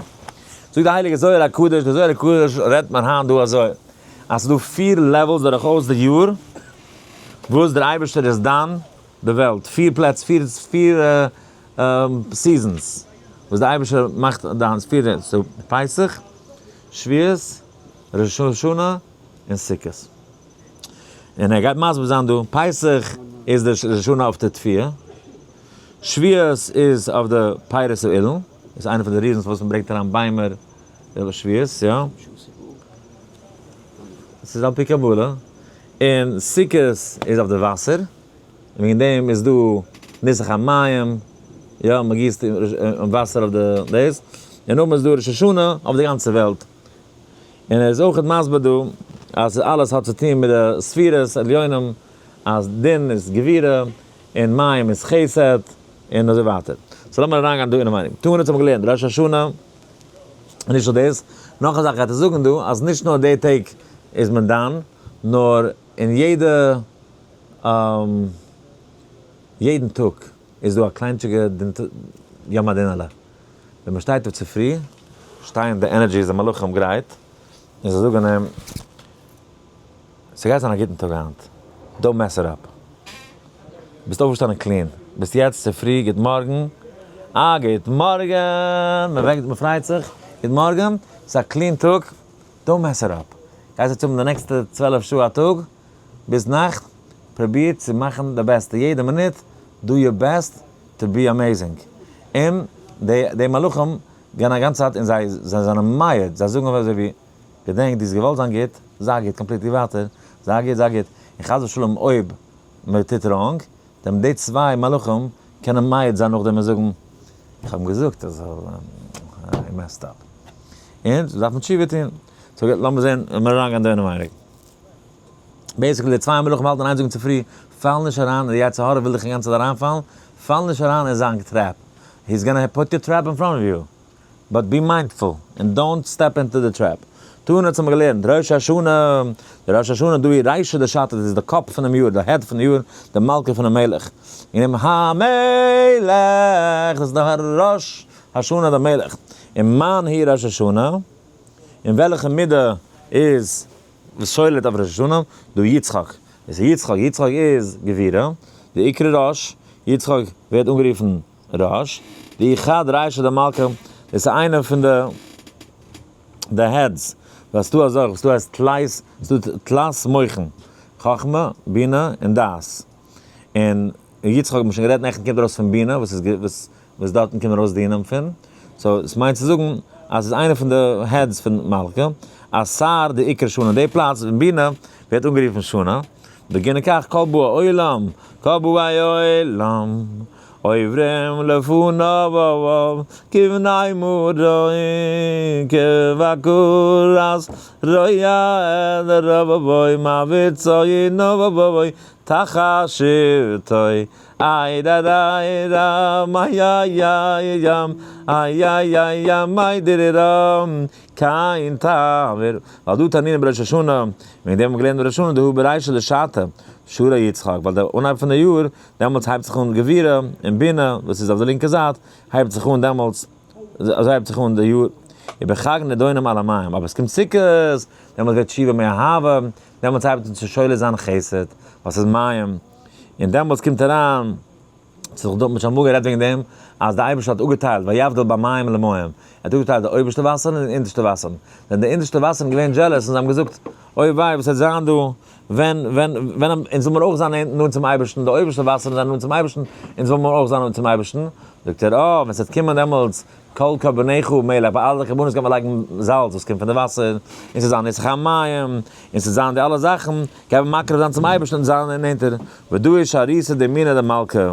זאגט די הייליגע זוהר הקדוש, די זוהר הקדוש רעדט מען היינט דא אזוי, אז ס'איז דא פיר levels דורכאויס די יאר וואס דער אייבערשטער איז דן די וועלט, פיר פלעץ, פיר פיר seasons וואס דער אייבערשטער מאכט די האנט, פיר, ס'איז פסח, שבועות, ראש השנה, און סוכות. און ער גייט מסביר זיין דא, פסח איז די ראש השנה אויף די תבואה, שבועות איז אויף די פירות האילן, איז איינע פון די reasons פארוואס מען ברענגט אריין ביימער שבועות, יא. ס'איז על פי קבלה. און סוכות איז אויף די וואסער, און וועגן דעם איז דא ניסוך המים, יא, מען גיסט וואסער אויף די דאס, און נאכדעם איז דא ראש השנה אויף די גאנצע וועלט. און ער איז אויך מסביר דא אז אלעס האט צו טון מיט די ספירות עליונים, אז דין איז גבורה און מים איז חסד און אזוי ווייטער. so לאמיר אריינגיין דא אינעווייניג. תנא האט מען געלערנט ראש השנה, און נישט נאר דאס, נאך א זאך גייט ער זאגן דא, אז נישט נאר די טעג איז מען דן, נאר אין יעדע יעדן טאג איז דא א קליינטשיגע יום הדינ'עלע. ווען מען שטייט אויף צופרי, שטייען די energies די מלאכים גרייט, און זיי זאגן אים, ס'גייט זיין א גוטן טאג היינט, don't mess it up. ביסט אויפגעשטאנען clean, ביסט יעצט צופרי, גוט מארגן, א גוט מארגן, מען וועקט, מען פרייט זיך, גוט מארגן, ס'איז א clean טאג, don't mess it up. גייסט יעצט האבן די נעקסטע 12 שעה א טאג, ביז נאכט, פרוביר צו מאכן די בעסטע, יעדע מינוט, do your best to be amazing. און די די מלאכים גייען א גאנצע צייט און זיי זיי זענען מעיד, זיי זאגן אזוי ווי, געדענק דו האסט געוואלט זיין גוט, זיי גוט, completely ווייטער, זיי גוט, זיי גוט, און חס ושלום אויב מען טוט wrong, דעם די צוויי מלאכים. קענען מעיד זיין נאכדעם און זאגן, איך האב אים געזאגט אז I messed up. און דארף מען תשובה טון. So לאמיר זען, לאמיר אריינגיין דא אינעווייניג. Basically די צוויי מלאכים האלטן איין זאגן צופרי, פאל נישט אריין, די יצר הרע וויל דיך אינגאנצן אריינפאלן, פאל נישט אריין אין זיין trap. He's gonna put the trap in front of you. But be mindful and don't step into the trap. תנא האט מיר געלערנט, ראש השנה, די ראש השנה דא איז רישא דשתא, דאס איז די קאפ פונעם יאר, די head פון די יאר, די מלכה פונעם מלך. און דעם המלך, דאס איז די ראש השנה די מלך. און מאן היא ראש השנה, אין וועלכע מידה איז וואס שולט אויף ראש השנה? דא יצחק. דאס איז יצחק, יצחק איז גבורה, די עיקר ראש, יצחק ווערט אנגערופן ראש, די חד רישא דמלכא, דאס איז איינע פון די די heads, וואס דא אזוי, וואס דא הייסט תלת, וואס דא תלת מוחין, חכמה, בינה און דעת. און יצחק האט מען שוין גערעדט נעכטן קומט ארויס פון בינה, וואס איז וואס וואס דארטן קומען ארויס דינים פון, so עס מיינט צו זאגן אז עס איז איינע פון די heads פון מלכה, אתר דאיקרי שנה, די פלאץ אין בינה ווערט אנגערופן שנה, בגין כך כל באי עולם, כל באי עולם, עוברים לפניו כבני מרון כבקרת רועה רבבוי מעביר צאנו תחת שבטו איי דא דא דא מיי איי איי ים איי איי איי ים מיי דירירם קיין תעביר ווייל דא תנינא בראש השנה וועגן דעם האבן מיר געלערנט בראש השנה דהוא ברישא דשתא שרא יצחק ווייל דער אנהייב פון די יאר דעמאלטס הייבט זיך אן גבורה און בינה וואס איז אויף די לינקע זייט הייבט זיך אן דעמאלטס אזוי הייבט זיך אן די יאר ובחג נדונים על המים אבער עס קומט סוכות דעמאלטס ווערט תשובה מאהבה דעמאלטס הייבט אן צו שולט זיין חסד ווייל ס'איז מים און דעמאלטס קומט אריין, ס'איז דאך דא, מ'האט שוין אמאל גערעדט וועגן דעם, אז דער אייבערשטער האט אפגעטיילט, ויבדל בין מים למים, ער האט אפגעטיילט די אויבערשטע וואסערן און די אונטערשטע וואסערן, זענען די אונטערשטע וואסערן געווען jealous און זיי האבן געזאגט, אוי וויי וואס וועט זיין דא, ווען, ווען, ווען אונז זאל מיר אויך זיין נאנט צום אייבערשטן, די אויבערשטע וואסערן זענען נאנט צום אייבערשטן, אונז זאל מיר אויך זיין נאנט צום אייבערשטן, זאגט ער, אה, ווען ס'וועט קומען דעמאלטס כל קרבנך מלח, ביי אלע קרבנות גייט מען לייגן זאלץ וואס קומט פון די וואסער, און ס'זאל זיין ניסוך המים, און ס'זאל זיין די אלע זאכן, גייט מען מקריב זיין צום אייבערשטן און זיין נענטער, ודא איש אריסא דימינא דמלכא.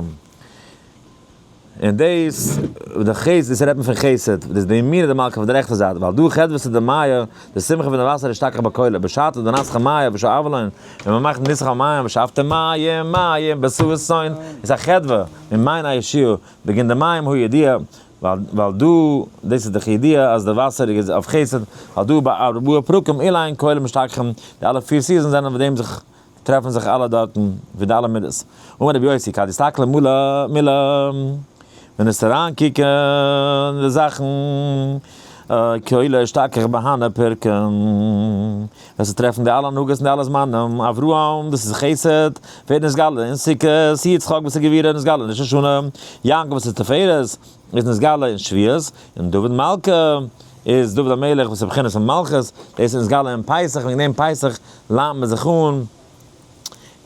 און דאס, די חסד, דאס רעדט מען פון חסד, דאס איז די ימינא דמלכא פון די רעכטע זייט, ווייל דא חדוותא דמיא, די שמחה פון די וואסער איז שטארקער בקולא, בשעתא דנסכא מיא ושאבלין, ווען מען מאכט ניסוך המים ושאבתם מים מים בששון, איז א חדוה, ממעיני הישועה, בגין דמים הוא ידיע, ווייל דא, דאס איז דאך ידיעה אז די וואסער איז אויף חסד, ווייל דא ביי ארבעה פרקים אלין כולם משתכחים, די אלע פיר seasons זענען אויף דעם זיך טרעפן זיך אלע דארטן, ווי די אלע מידות. אמר רבי יוסי, כד אסתכל מלה מלה, ווען עס אריינקוקן די זאכן, כולא אשתכח בהני פרקין, וועסטו טרעפן די אלע הנהגות אין די אלע זמנים, אברהם, דאס איז חסד, ווערט נתגלה אין סוכות, יצחק וואס איז גבורה נתגלה אין ראש השנה, יעקב וואס איז תפארת איז נתגלה אין שבועות, און דוד מלכא איז דוד המלך וואס איז בחינת פון מלכות, דאס איז נתגלה אין פסח, וועגן דעם פסח ליינט מען זיך אן,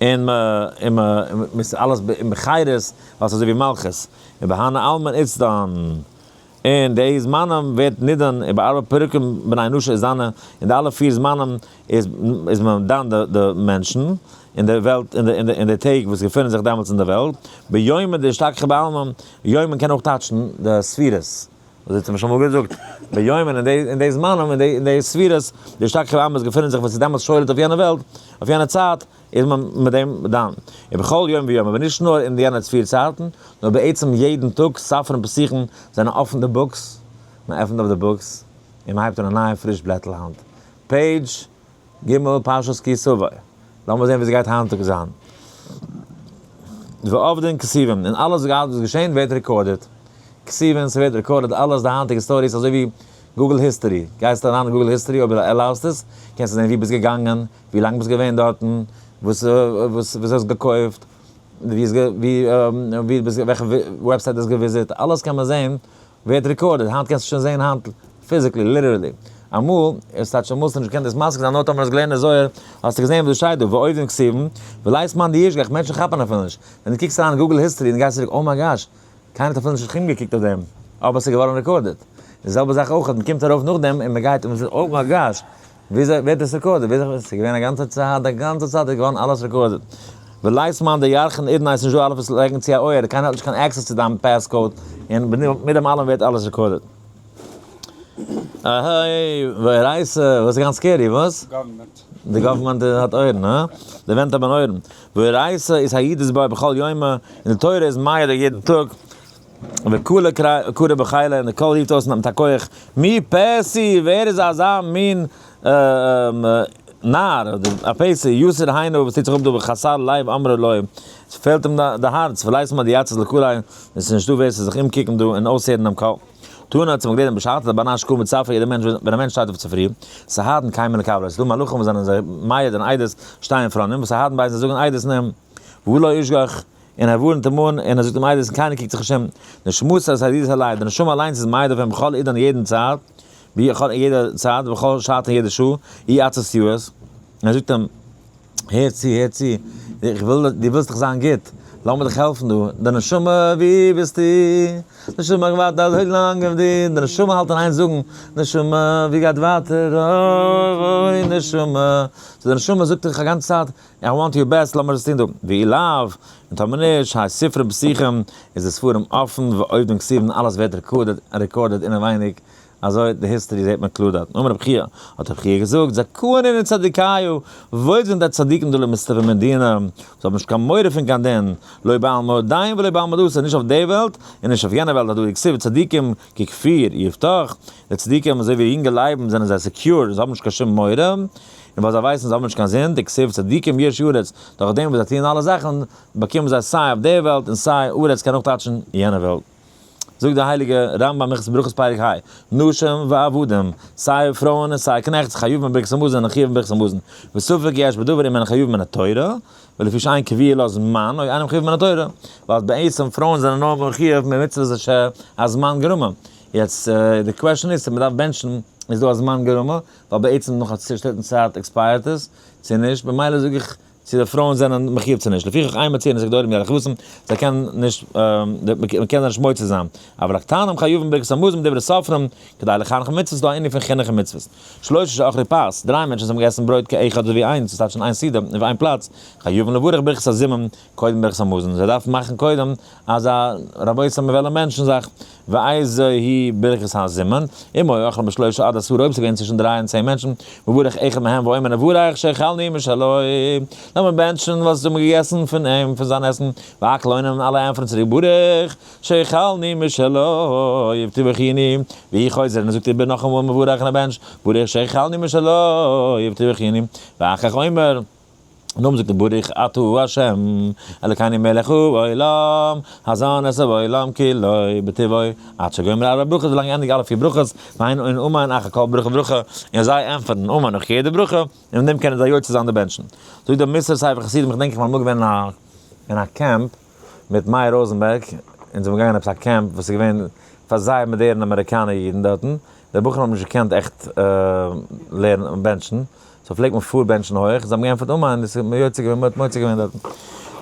און מען איז אלעס אין בחירות, ווייל ס'איז אזוי ווי מלכות, ובהני עלמין איצטדן. און די זמנים ווערט נידון איבער ארבע פרקים בני אנוש איז זיינע, אין די אלע פיר זמנים איז איז מען דן די די מענטשן אין די וועלט אין די אין די אין די טעג וואס געפינען זיך דעמאלטס אין די וועלט, ביומא דאשתכחי בעלמא, יומין קען אויך טייטשן די ספירות, אזוי האט מען שוין אמאל געזאגט, ביומין אין די אין די זמנים אין די אין די ספירות דאשתכחי בעלמא וואס געפינען זיך וואס איז דעמאלטס שולט אויף יענע וועלט, אויף יענע צייט, איז מען מיט דעם דן. ובכל יום ויום, אבער נישט נאר אין די יענע פיר צייטן, נאר בעצם יעדן טאג, ספרים פתוחים זענען אפן די books, מען עפנט אויף די books, און מען הייבט אן א נייע פריש בלעטל היינט. Page ג' פרשת כי תבוא. לאמיר זען ווי עס גייט היינט טאג זיין. ועבדין כתיבים, און אלעס וואס געשען ווערט recorded. כתיבים, ס'ווערט recorded אלעס די היינטיגע stories אזוי ווי Google history. גייסט אריין אין Google history אויב דו allow סט עס, קענסטו זען ווי ביסט געגאנגען, ווי לאנג ביסט געווען דארטן, וואס וואס האסט געקויפט, ווי איז ווי ביסט וועלכע website האסט גע visit, אלעס קען מען זען, ווערט recorded, היינט קענסטו שוין זען היינט physically, literally. אמאל, עס טייטש אמאל האסטו נישט געקענט דאס משיג זיין, נאר טאמער האסט געלערנט די זוהר, האסטו געזען וואס דא שטייט דא, ועובדין כתיבים, ולית מאן דישגח, מענטשן כאפן אפילו נישט. ווען דו קוקסט אריין אין Google history און גייסט צוריק, oh my gosh, קיינער האט אפילו נישט ארומגעקוקט אויף דעם, אבער עס איז געווארן recorded. די זעלבע זאך אויך, מען קומט ארויף נאכדעם און מען גייט און מען זעט, oh my gosh, וויאזוי ווערט דאס recorded? וויאזוי? ס'איז געווען א גאנצע צייט, א גאנצע צייט איז געווארן אלעס recorded. ולית מאן דירחין אודניה, ס'נישט דא אלע וואס לייגן צו א אויער, קיינער האט נישט קיין access צו דיין passcode, און מיט דעם אלעם ווערט אלעס recorded. אהי, ואורייתא, וואס איז גאנץ scary, וואס? Government. די government האט אויערן, הא? די ווענט האבן אויערן. ואורייתא איז האידית בה בכל יומא, און די תורה איז מעיד יעדן טאג. וקלא קרא בחילא, און די קול רופט אויס מיט א כח, מי פתי, ווער איז אזא מין נאר, אדער א פתי, יסיר היינו, וואס טוט זיך אפ דא וחסר לב אמרו לו, עס פעלט אים די הארץ, ולית מאן דיצית לקליה, און עס איז נישטא ווער ס'זאל זיך אומקוקן דא און אויסהערן דעם קול. תנא האט זיך געלערנט בשעתא דבר נש קום בצפרא יעדער מענטש ווען א מענטש שטייט אויף צופרי, סהדן קיימין לקבליה, עס איז דא מלאכים וואס זענען זיי מעיד און עדות שטייען פאר אים, וסהדן בית זיי זאגן עדות אין אים, והוא לא ישגח, און ער ווארנט אים אן, און ער זאגט אים עדות און קיינער קוקט זיך נישט אום, נשמתו אהדידות עליה, די נשמה אליינס איז מעיד אויף אים בכל עידן יעדן צייט, בכל יעדע צייט, ובכל שעת און יעדע שעה, אי עצות יאות, און ער זאגט אים. הער צו, הער צו, איך וויל, דו ווילסט דאך זיין גוט, לאמיר דיך העלפן דא, די נשמה, וואו ביסטו? נשמה, איך ווארט אזוי לאנג אויף דיר, די נשמה האלט אין איין זאגן, נשמה, ווי גייט ווייטער, אוי אוי נשמה, so די נשמה זאגט דיך א גאנצע צייט, I want your best, לאמיר עס טון דא, ואי לאו, און טאמער נישט, האי ספרים פתוחים, איז די ספרים אפן, ועובדין כתיבין, אלעס ווערט recorded אינעווייניג, אזוי די history זעט מען קלאר דארטן. אמר רבי חייא, האט רבי חייא געזאגט, זכאין אינון צדיקייא, וואויל זענען די צדיקים דלא מסתפי מן דינא, זיי האבן נישט קיין מורא פון קיין דין, לא בעלמא דין ולא בעלמא דאתי, נישט אויף די וועלט און נישט אויף יענע וועלט, הדא הוא דכתיב צדיקים ככפיר יבטח, די צדיקים אזוי ווי יונגע לייבן זענען זיי secure, זיי האבן נישט קיין שום מורא, און ווייל זיי ווייסן זיי האבן נישט קיין זינד, דכתיב צדיקים יירשו ארץ, דורך דעם וואס זיי טוען אלע זאכן, באקומען זיי סיי אויף די וועלט און סיי ארץ קען אויך טייטשן יענע וועלט. זאגט דער הייליגער רמב ם הלכות ברכות פרק ה, נשים ועבדים, סיי פרויען און סיי קנעכט, חייבים בברכת המזון זענען חייב בברכת המזון, וספק יש בדבר אם הן חייבים מן התורה, ולפי שאין קביעה לה זמן, או אינם חייבים מן התורה, ווייל בעצם פרויען זענען נאר מחויב ממצוות עשה הזמן גרמא, יעצט די question איז צו מען דארף בענטשן איז דא א זמן גרמא, ווייל בעצם נאך א צעשטעלטן צייט expire ט עס, צו נישט, במילא זאג איך צו די פרויען זענען מחיוב צו נישט, לפיכך אין מוציאין את הגדולים ידי חובתם, זיי קענען נישט, מען קען זיי נישט מוציא זיין, אבל הקטנים חייבים ברכת המזון מדברי סופרים, כדי לחנכם מצוות, ס'דא א ענין פון חינוך און מצוות. שלושה שאכלו פת, דריי מענטשן וואס האבן געגעסן ברויט כאחד אזוי ווי איינס, דאס טייטש אין איין סעודה, אויף איין פלאץ, חייבים לברך ברכת הזימון, קודם ברכת המזון, זיי דארפן מאכן קודם אזא רבותי מיר וועלן בענטשן זאך, ואיזו היא ברכת הזימון, אם היו אוכלים בשלושה עד עשרה אויב ס'איז געווען צווישן דריי און צען מענטשן, מברך אחד מהם ואומר נברך שאכלנו משלו, לאמיר בענטשן וואס האבן געגעסן פון אים, פון זיין עסן, והכל עונים און אלע ענטפערן צוריק ברוך שאכלנו משלו, ובטובכיני, והוא חוזר און ער זאגט איבער נאכאמאל מברך און ער בענטשט, ברוך שאכלנו משלו, ובטובכיני, ואחר כך אומר. נאכדעם זאגט ער ברוך אתה ה' אלקינו מלך העולם הזן את העולם כולו בטובו עד שגומר ארבע ברכות ווילאנג ער ענדיגט אלע פיר ברכות והן עונין אמן אחר כל ברכה וברכה און זיי ענטפערן אמן נאך יעדע ברכה און מיט דעם קענען זיי יוצא זיין די בענטשן. זאגט דער מוסר ספר חסידים איך דענק איך בין אמאל געווען אין א קעמפ מיט מאיר ראזענבערג אונז זענען געגאנגען עפעס א קעמפ וואס איז געווען פאר זייער מאדערנע אמעריקאנע אידן דארטן די בחורים האבן נישט געקענט עכט לערנען בענטשן so פלעגט מען פארבענטשן הויך, זיי האבן געענטפערט אמן, דאס איז מ'יוצא געווען, מ'האט מוציא געווען דארטן.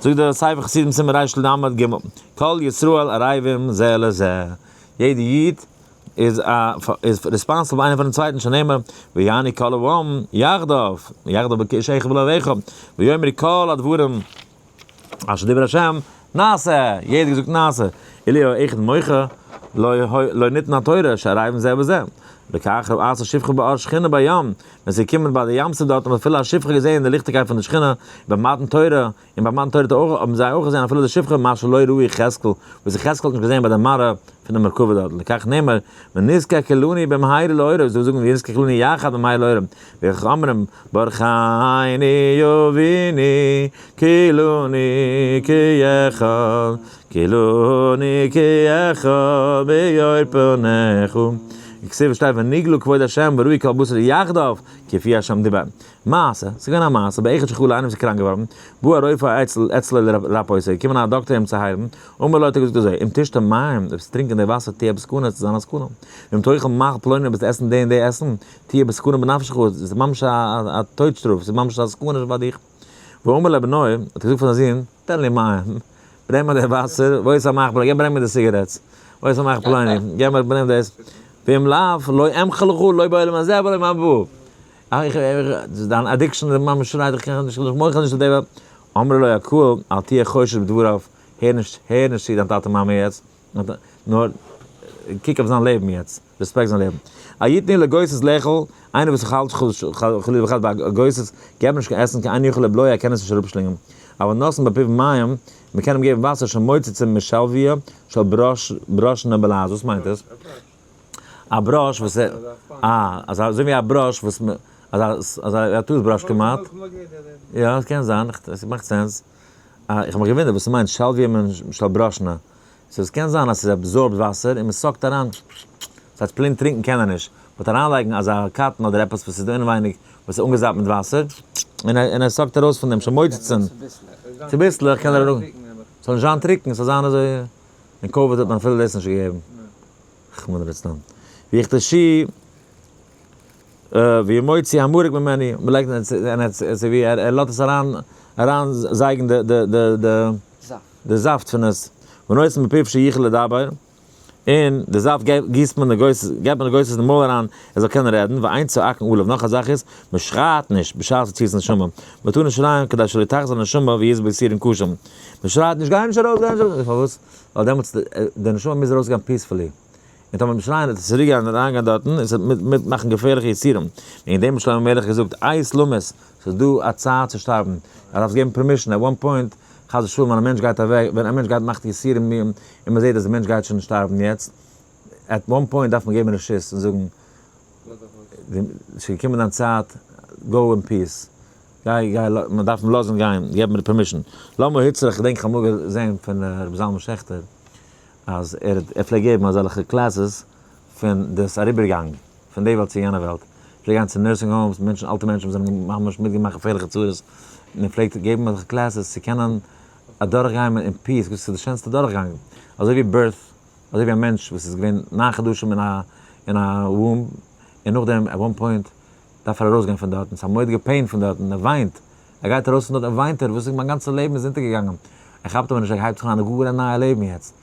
זאגט דער ספר חסידים סימן רל ג, כל ישראל ערבים זה לזה, יעדע איד איז א איז responsible איינער פארן צווייטן, שנאמר ויענו כל העם יחדיו, יחדיו כאיש אחד בלב אחד, ויאמרו כל הדברים אשר דיבר השם, נעשה! יעדער געזאגט נעשה. אילו היה אחד מוחה, לא ניתנה התורה, שערבים זה בזה. לכך ראתה שפחה באור שכינה בים, ווען ס'איז געקומען ביי די ים סוף דארט האט אפילו א שפחה געזען די ליכטיגקייט פון די שכינה, ביי מתן תורה, און ביי מתן תורה האט האבן זיי אויך געזען אפילו די שפחה מה שלא ראו יחזקאל, וואס יחזקאל האט נישט געזען ביי די מראה פון די מרכבה דארט. לכך נאמר, ונזכה כולנו במהרה לאורו, זיי זאגן ונזכה כולנו יחד במהרה לאורו, וכך אומרים, ברכני אבינו כולנו כאחד, כולנו כאחד באור פניך. וכתיב שטייט ונגלה כבוד השם וראו כל בשר יחדיו כי פי השם דיבר. מעשה, ס'איז געווען א מעשה, באחד שחלה איינער וואס איז קראנק געווארן, בא הרופא אצלו לרפאותו, איז געקומען א דאקטער אים צו היילן, אמר לו האט ער געזאגט אזוי, אם תשתה מים, אויב וועסטו טרינקען די וואסער תהיה בסכנה, וועסטו זיין א סכנה, ואם תאכל מאכל פלוני אויב וועסטו עסן די און די עסן, תהיה בסכנה בנפשך, עס איז ממש א טויט שטראף, עס איז ממש א סכנה פאר דיך. ואמר לבנו, האט ער געזאגט פאר זיין זון, תן לי מים, ברענג מיר די וואסער, ואותו המאכל פלוני, גיב ברענג מיר די cigarettes, ואותו המאכל פלוני, גיב מיר ברענג דאס, ואם לאו, לא אמחל לך לא בעולם הזה ולא בעולם הבא. דיין addiction איז ממש שרייט, איך קען נישט, איך מוחל נישט אויף די וועלט. אמרו לו הקהל, אל תהיה חושד בדבריו, הער נישט, הער נישט צו דיין טאטע מאמע יעצט, נאר קוק אויף זיין לעבן יעצט, respect זיין לעבן. אל יתנו לגוסס לאכול, איינער וואס האלט חלילה וחס ביי א גוסס, געב נישט קיין עסן, כי אינו יכול לבלוע, ער קען עס נישט אראפשלינגען. אבל נותנין בפיו מים, מען קען אים געבן וואסער שמוצצין משלויא של ברושנא בלעז, וואס מיינט עס? א brush וואס אה, אזוי ווי א brush וואס מ, אזא אזא toothbrush כמעט. יא, עס קען זיין, עס מאכט sense. איך האב מיך געוואונדערט וואס ס'מיינט שלויא של ברושנא. so עס קען זיין אז ס'איז absorbed וואסער און מ'suck ט אריין, ס'הייסט plain טרינקען קען ער נישט, but אריינלייגן אזא cotton אדער עפעס וואס איז דא אינעווייניג וואס איז אנגעזאפט מיט וואסער, און ער suck ט ארויס פון דעם שמוצצין. צוביסלעך קען ער אראפ, ס'זאל נישט זיין טרוקן, ס'זאל זיין אזוי, אין COVID האט מען אפילו דאס נישט געגעבן. רחמנא לצלן. ויכתשי וימוציא המרק ממני, מ'לייגט אזוי ווי ער לאזט עס אריין אריין זייגן די די די די די זאפט פון עס, ונותן בפיו שיוכל לדבר, און די זאפט גיסט מען די גוסס, געבט מען די גוסס אין מויל אריין ער זאל קענען רעדן, ואין צועקין עליו, נאך א זאך איז, מען שרייט נישט בשעת יציאת נשמה, מען טאר נישט שרייען כדי שלא תחזור הנשמה ויסבול יסורים קשים, מען שרייט נישט גיי נישט ארויס גיי נישט ארויס, פארוואס? ווייל דעמאלטס די נשמה מוז ארויסגיין peacefully, און טאמער מ'וועט שרייען וועט עס צוריק גיין און אריינגיין דארטן און ס'וועט מיטמאכן געפערליכע יסורים, וועגן דעם האט שלמה המלך געזאגט עת למות, ס'איז דא א צייט צו שטארבן, ער דארף געבן permission, at one point, חס ושלום ווען א מענטש גייט אוועק, ווען א מענטש גייט מאכט יסורים און מ'זעט אז די מענטש גייט שוין שטארבן יעצט, at one point דארף מען געבן רשות און זאגן, ס'איז געקומען דיין צייט, go in peace. גיי גיי מען דארף אים לאזן גיין, געב מיר permission. למה הוצרך, כ'דענק כ'האב אמאל געזען פון רבי זלמן שעכטער אז ער האט ער פלעגט געבן אזעלכע classes פון דאס אריבערגאנג פון די וועלט צו יענע וועלט, פלעגט גיין צו nursing homes, מענטשן אלטע מענטשן וואס זענען ממש מיטגעמאכט געפערליכע צרות, און ער פלעגט געבן אזעלכע classes צו קענען אדורכגיין אין peace, דאס איז די שענסטע דורכגאנג, אזוי ווי birth, אזוי ווי א מענטש וואס איז געווען ניין חדשים אין א אין א womb, און נאכדעם at one point דארף ער ארויסגיין פון דארטן, ס'איז א מורא'דיגע pain פון דארטן, ער וויינט, ער גייט ארויס פון דארט און וויינט ער, וואס איז מיין גאנצע לעבן איז אונטערגעגאנגען, ער כאפט אבער נישט ער הייבט זיך אן א גאר א נייע לעבן יעצט,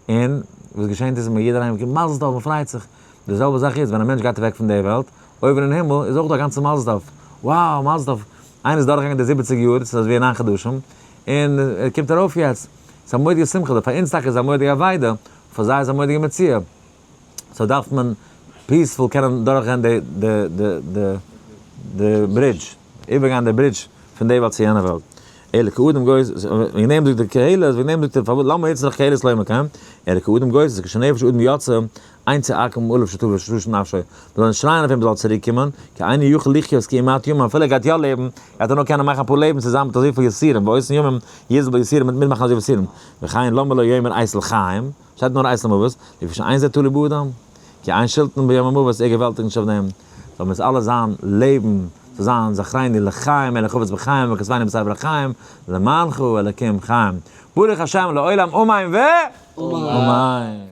און וואס געשענט איז יעדער איינער קומט מזל טוב מען פרייט זיך, די זעלבע זאך איז ווען א מענטש גייט אוועק פון די וועלט, אויבן אין הימל איז אויך דא א גאנצע מזל טוב, wow מזל טוב, איינער איז דורכגעגאנגען די זיבעציג יאר, ס'איז אזווי ניין חדשים, און ער קומט ארויף יעצט, ס'איז א מורא'דיגע שמחה, פאר אונז טאקע איז א מורא'דיגע אבידה, פאר זיי איז א מורא'דיגע מציאה. so דארף מען peaceful קענען דורכגיין די די די די די ברידזש, איבערגיין די ברידזש פון די וועלט צו יענע וועלט. אלא כאדם גוסס, וועגן דעם זאגט די קהלת, וועגן דעם זאגט ער פארוואס למה הוצרך קהלת לומר כן, אלא כאדם גוסס, כשנפש אדם יוצאה, אין צועקים עליו שתבוא תשוש נפשו, מען זאל נישט שרייען אויף אים ער זאל צוריק קומען, כי אינו יכול לחיות כי אם מעט ימים, אפילו ער גייט יא לעבן, גייט ער נאר קענען מאכן אפאר לעבן צוזאמען מיט אזויפיל יסורים, באותן ימים יסבול יסורים מיט מיטמאכן אזויפיל יסורים, וכן למה לא יאמר עת לחיים. שטייט נאר עת למוות, לפי שאין זה תלוי באדם, כי אין שלטון ביום המוות, ער געוועלטיגט נישט אויף דעם, זאל מיר אלע זיין לעבן, זאל זיין זכרנו לחיים, אלא חפץ בחיים וכתבנו בספר החיים, למענך אלקים חיים. ברוך השם לעולם אמן ו. אמן.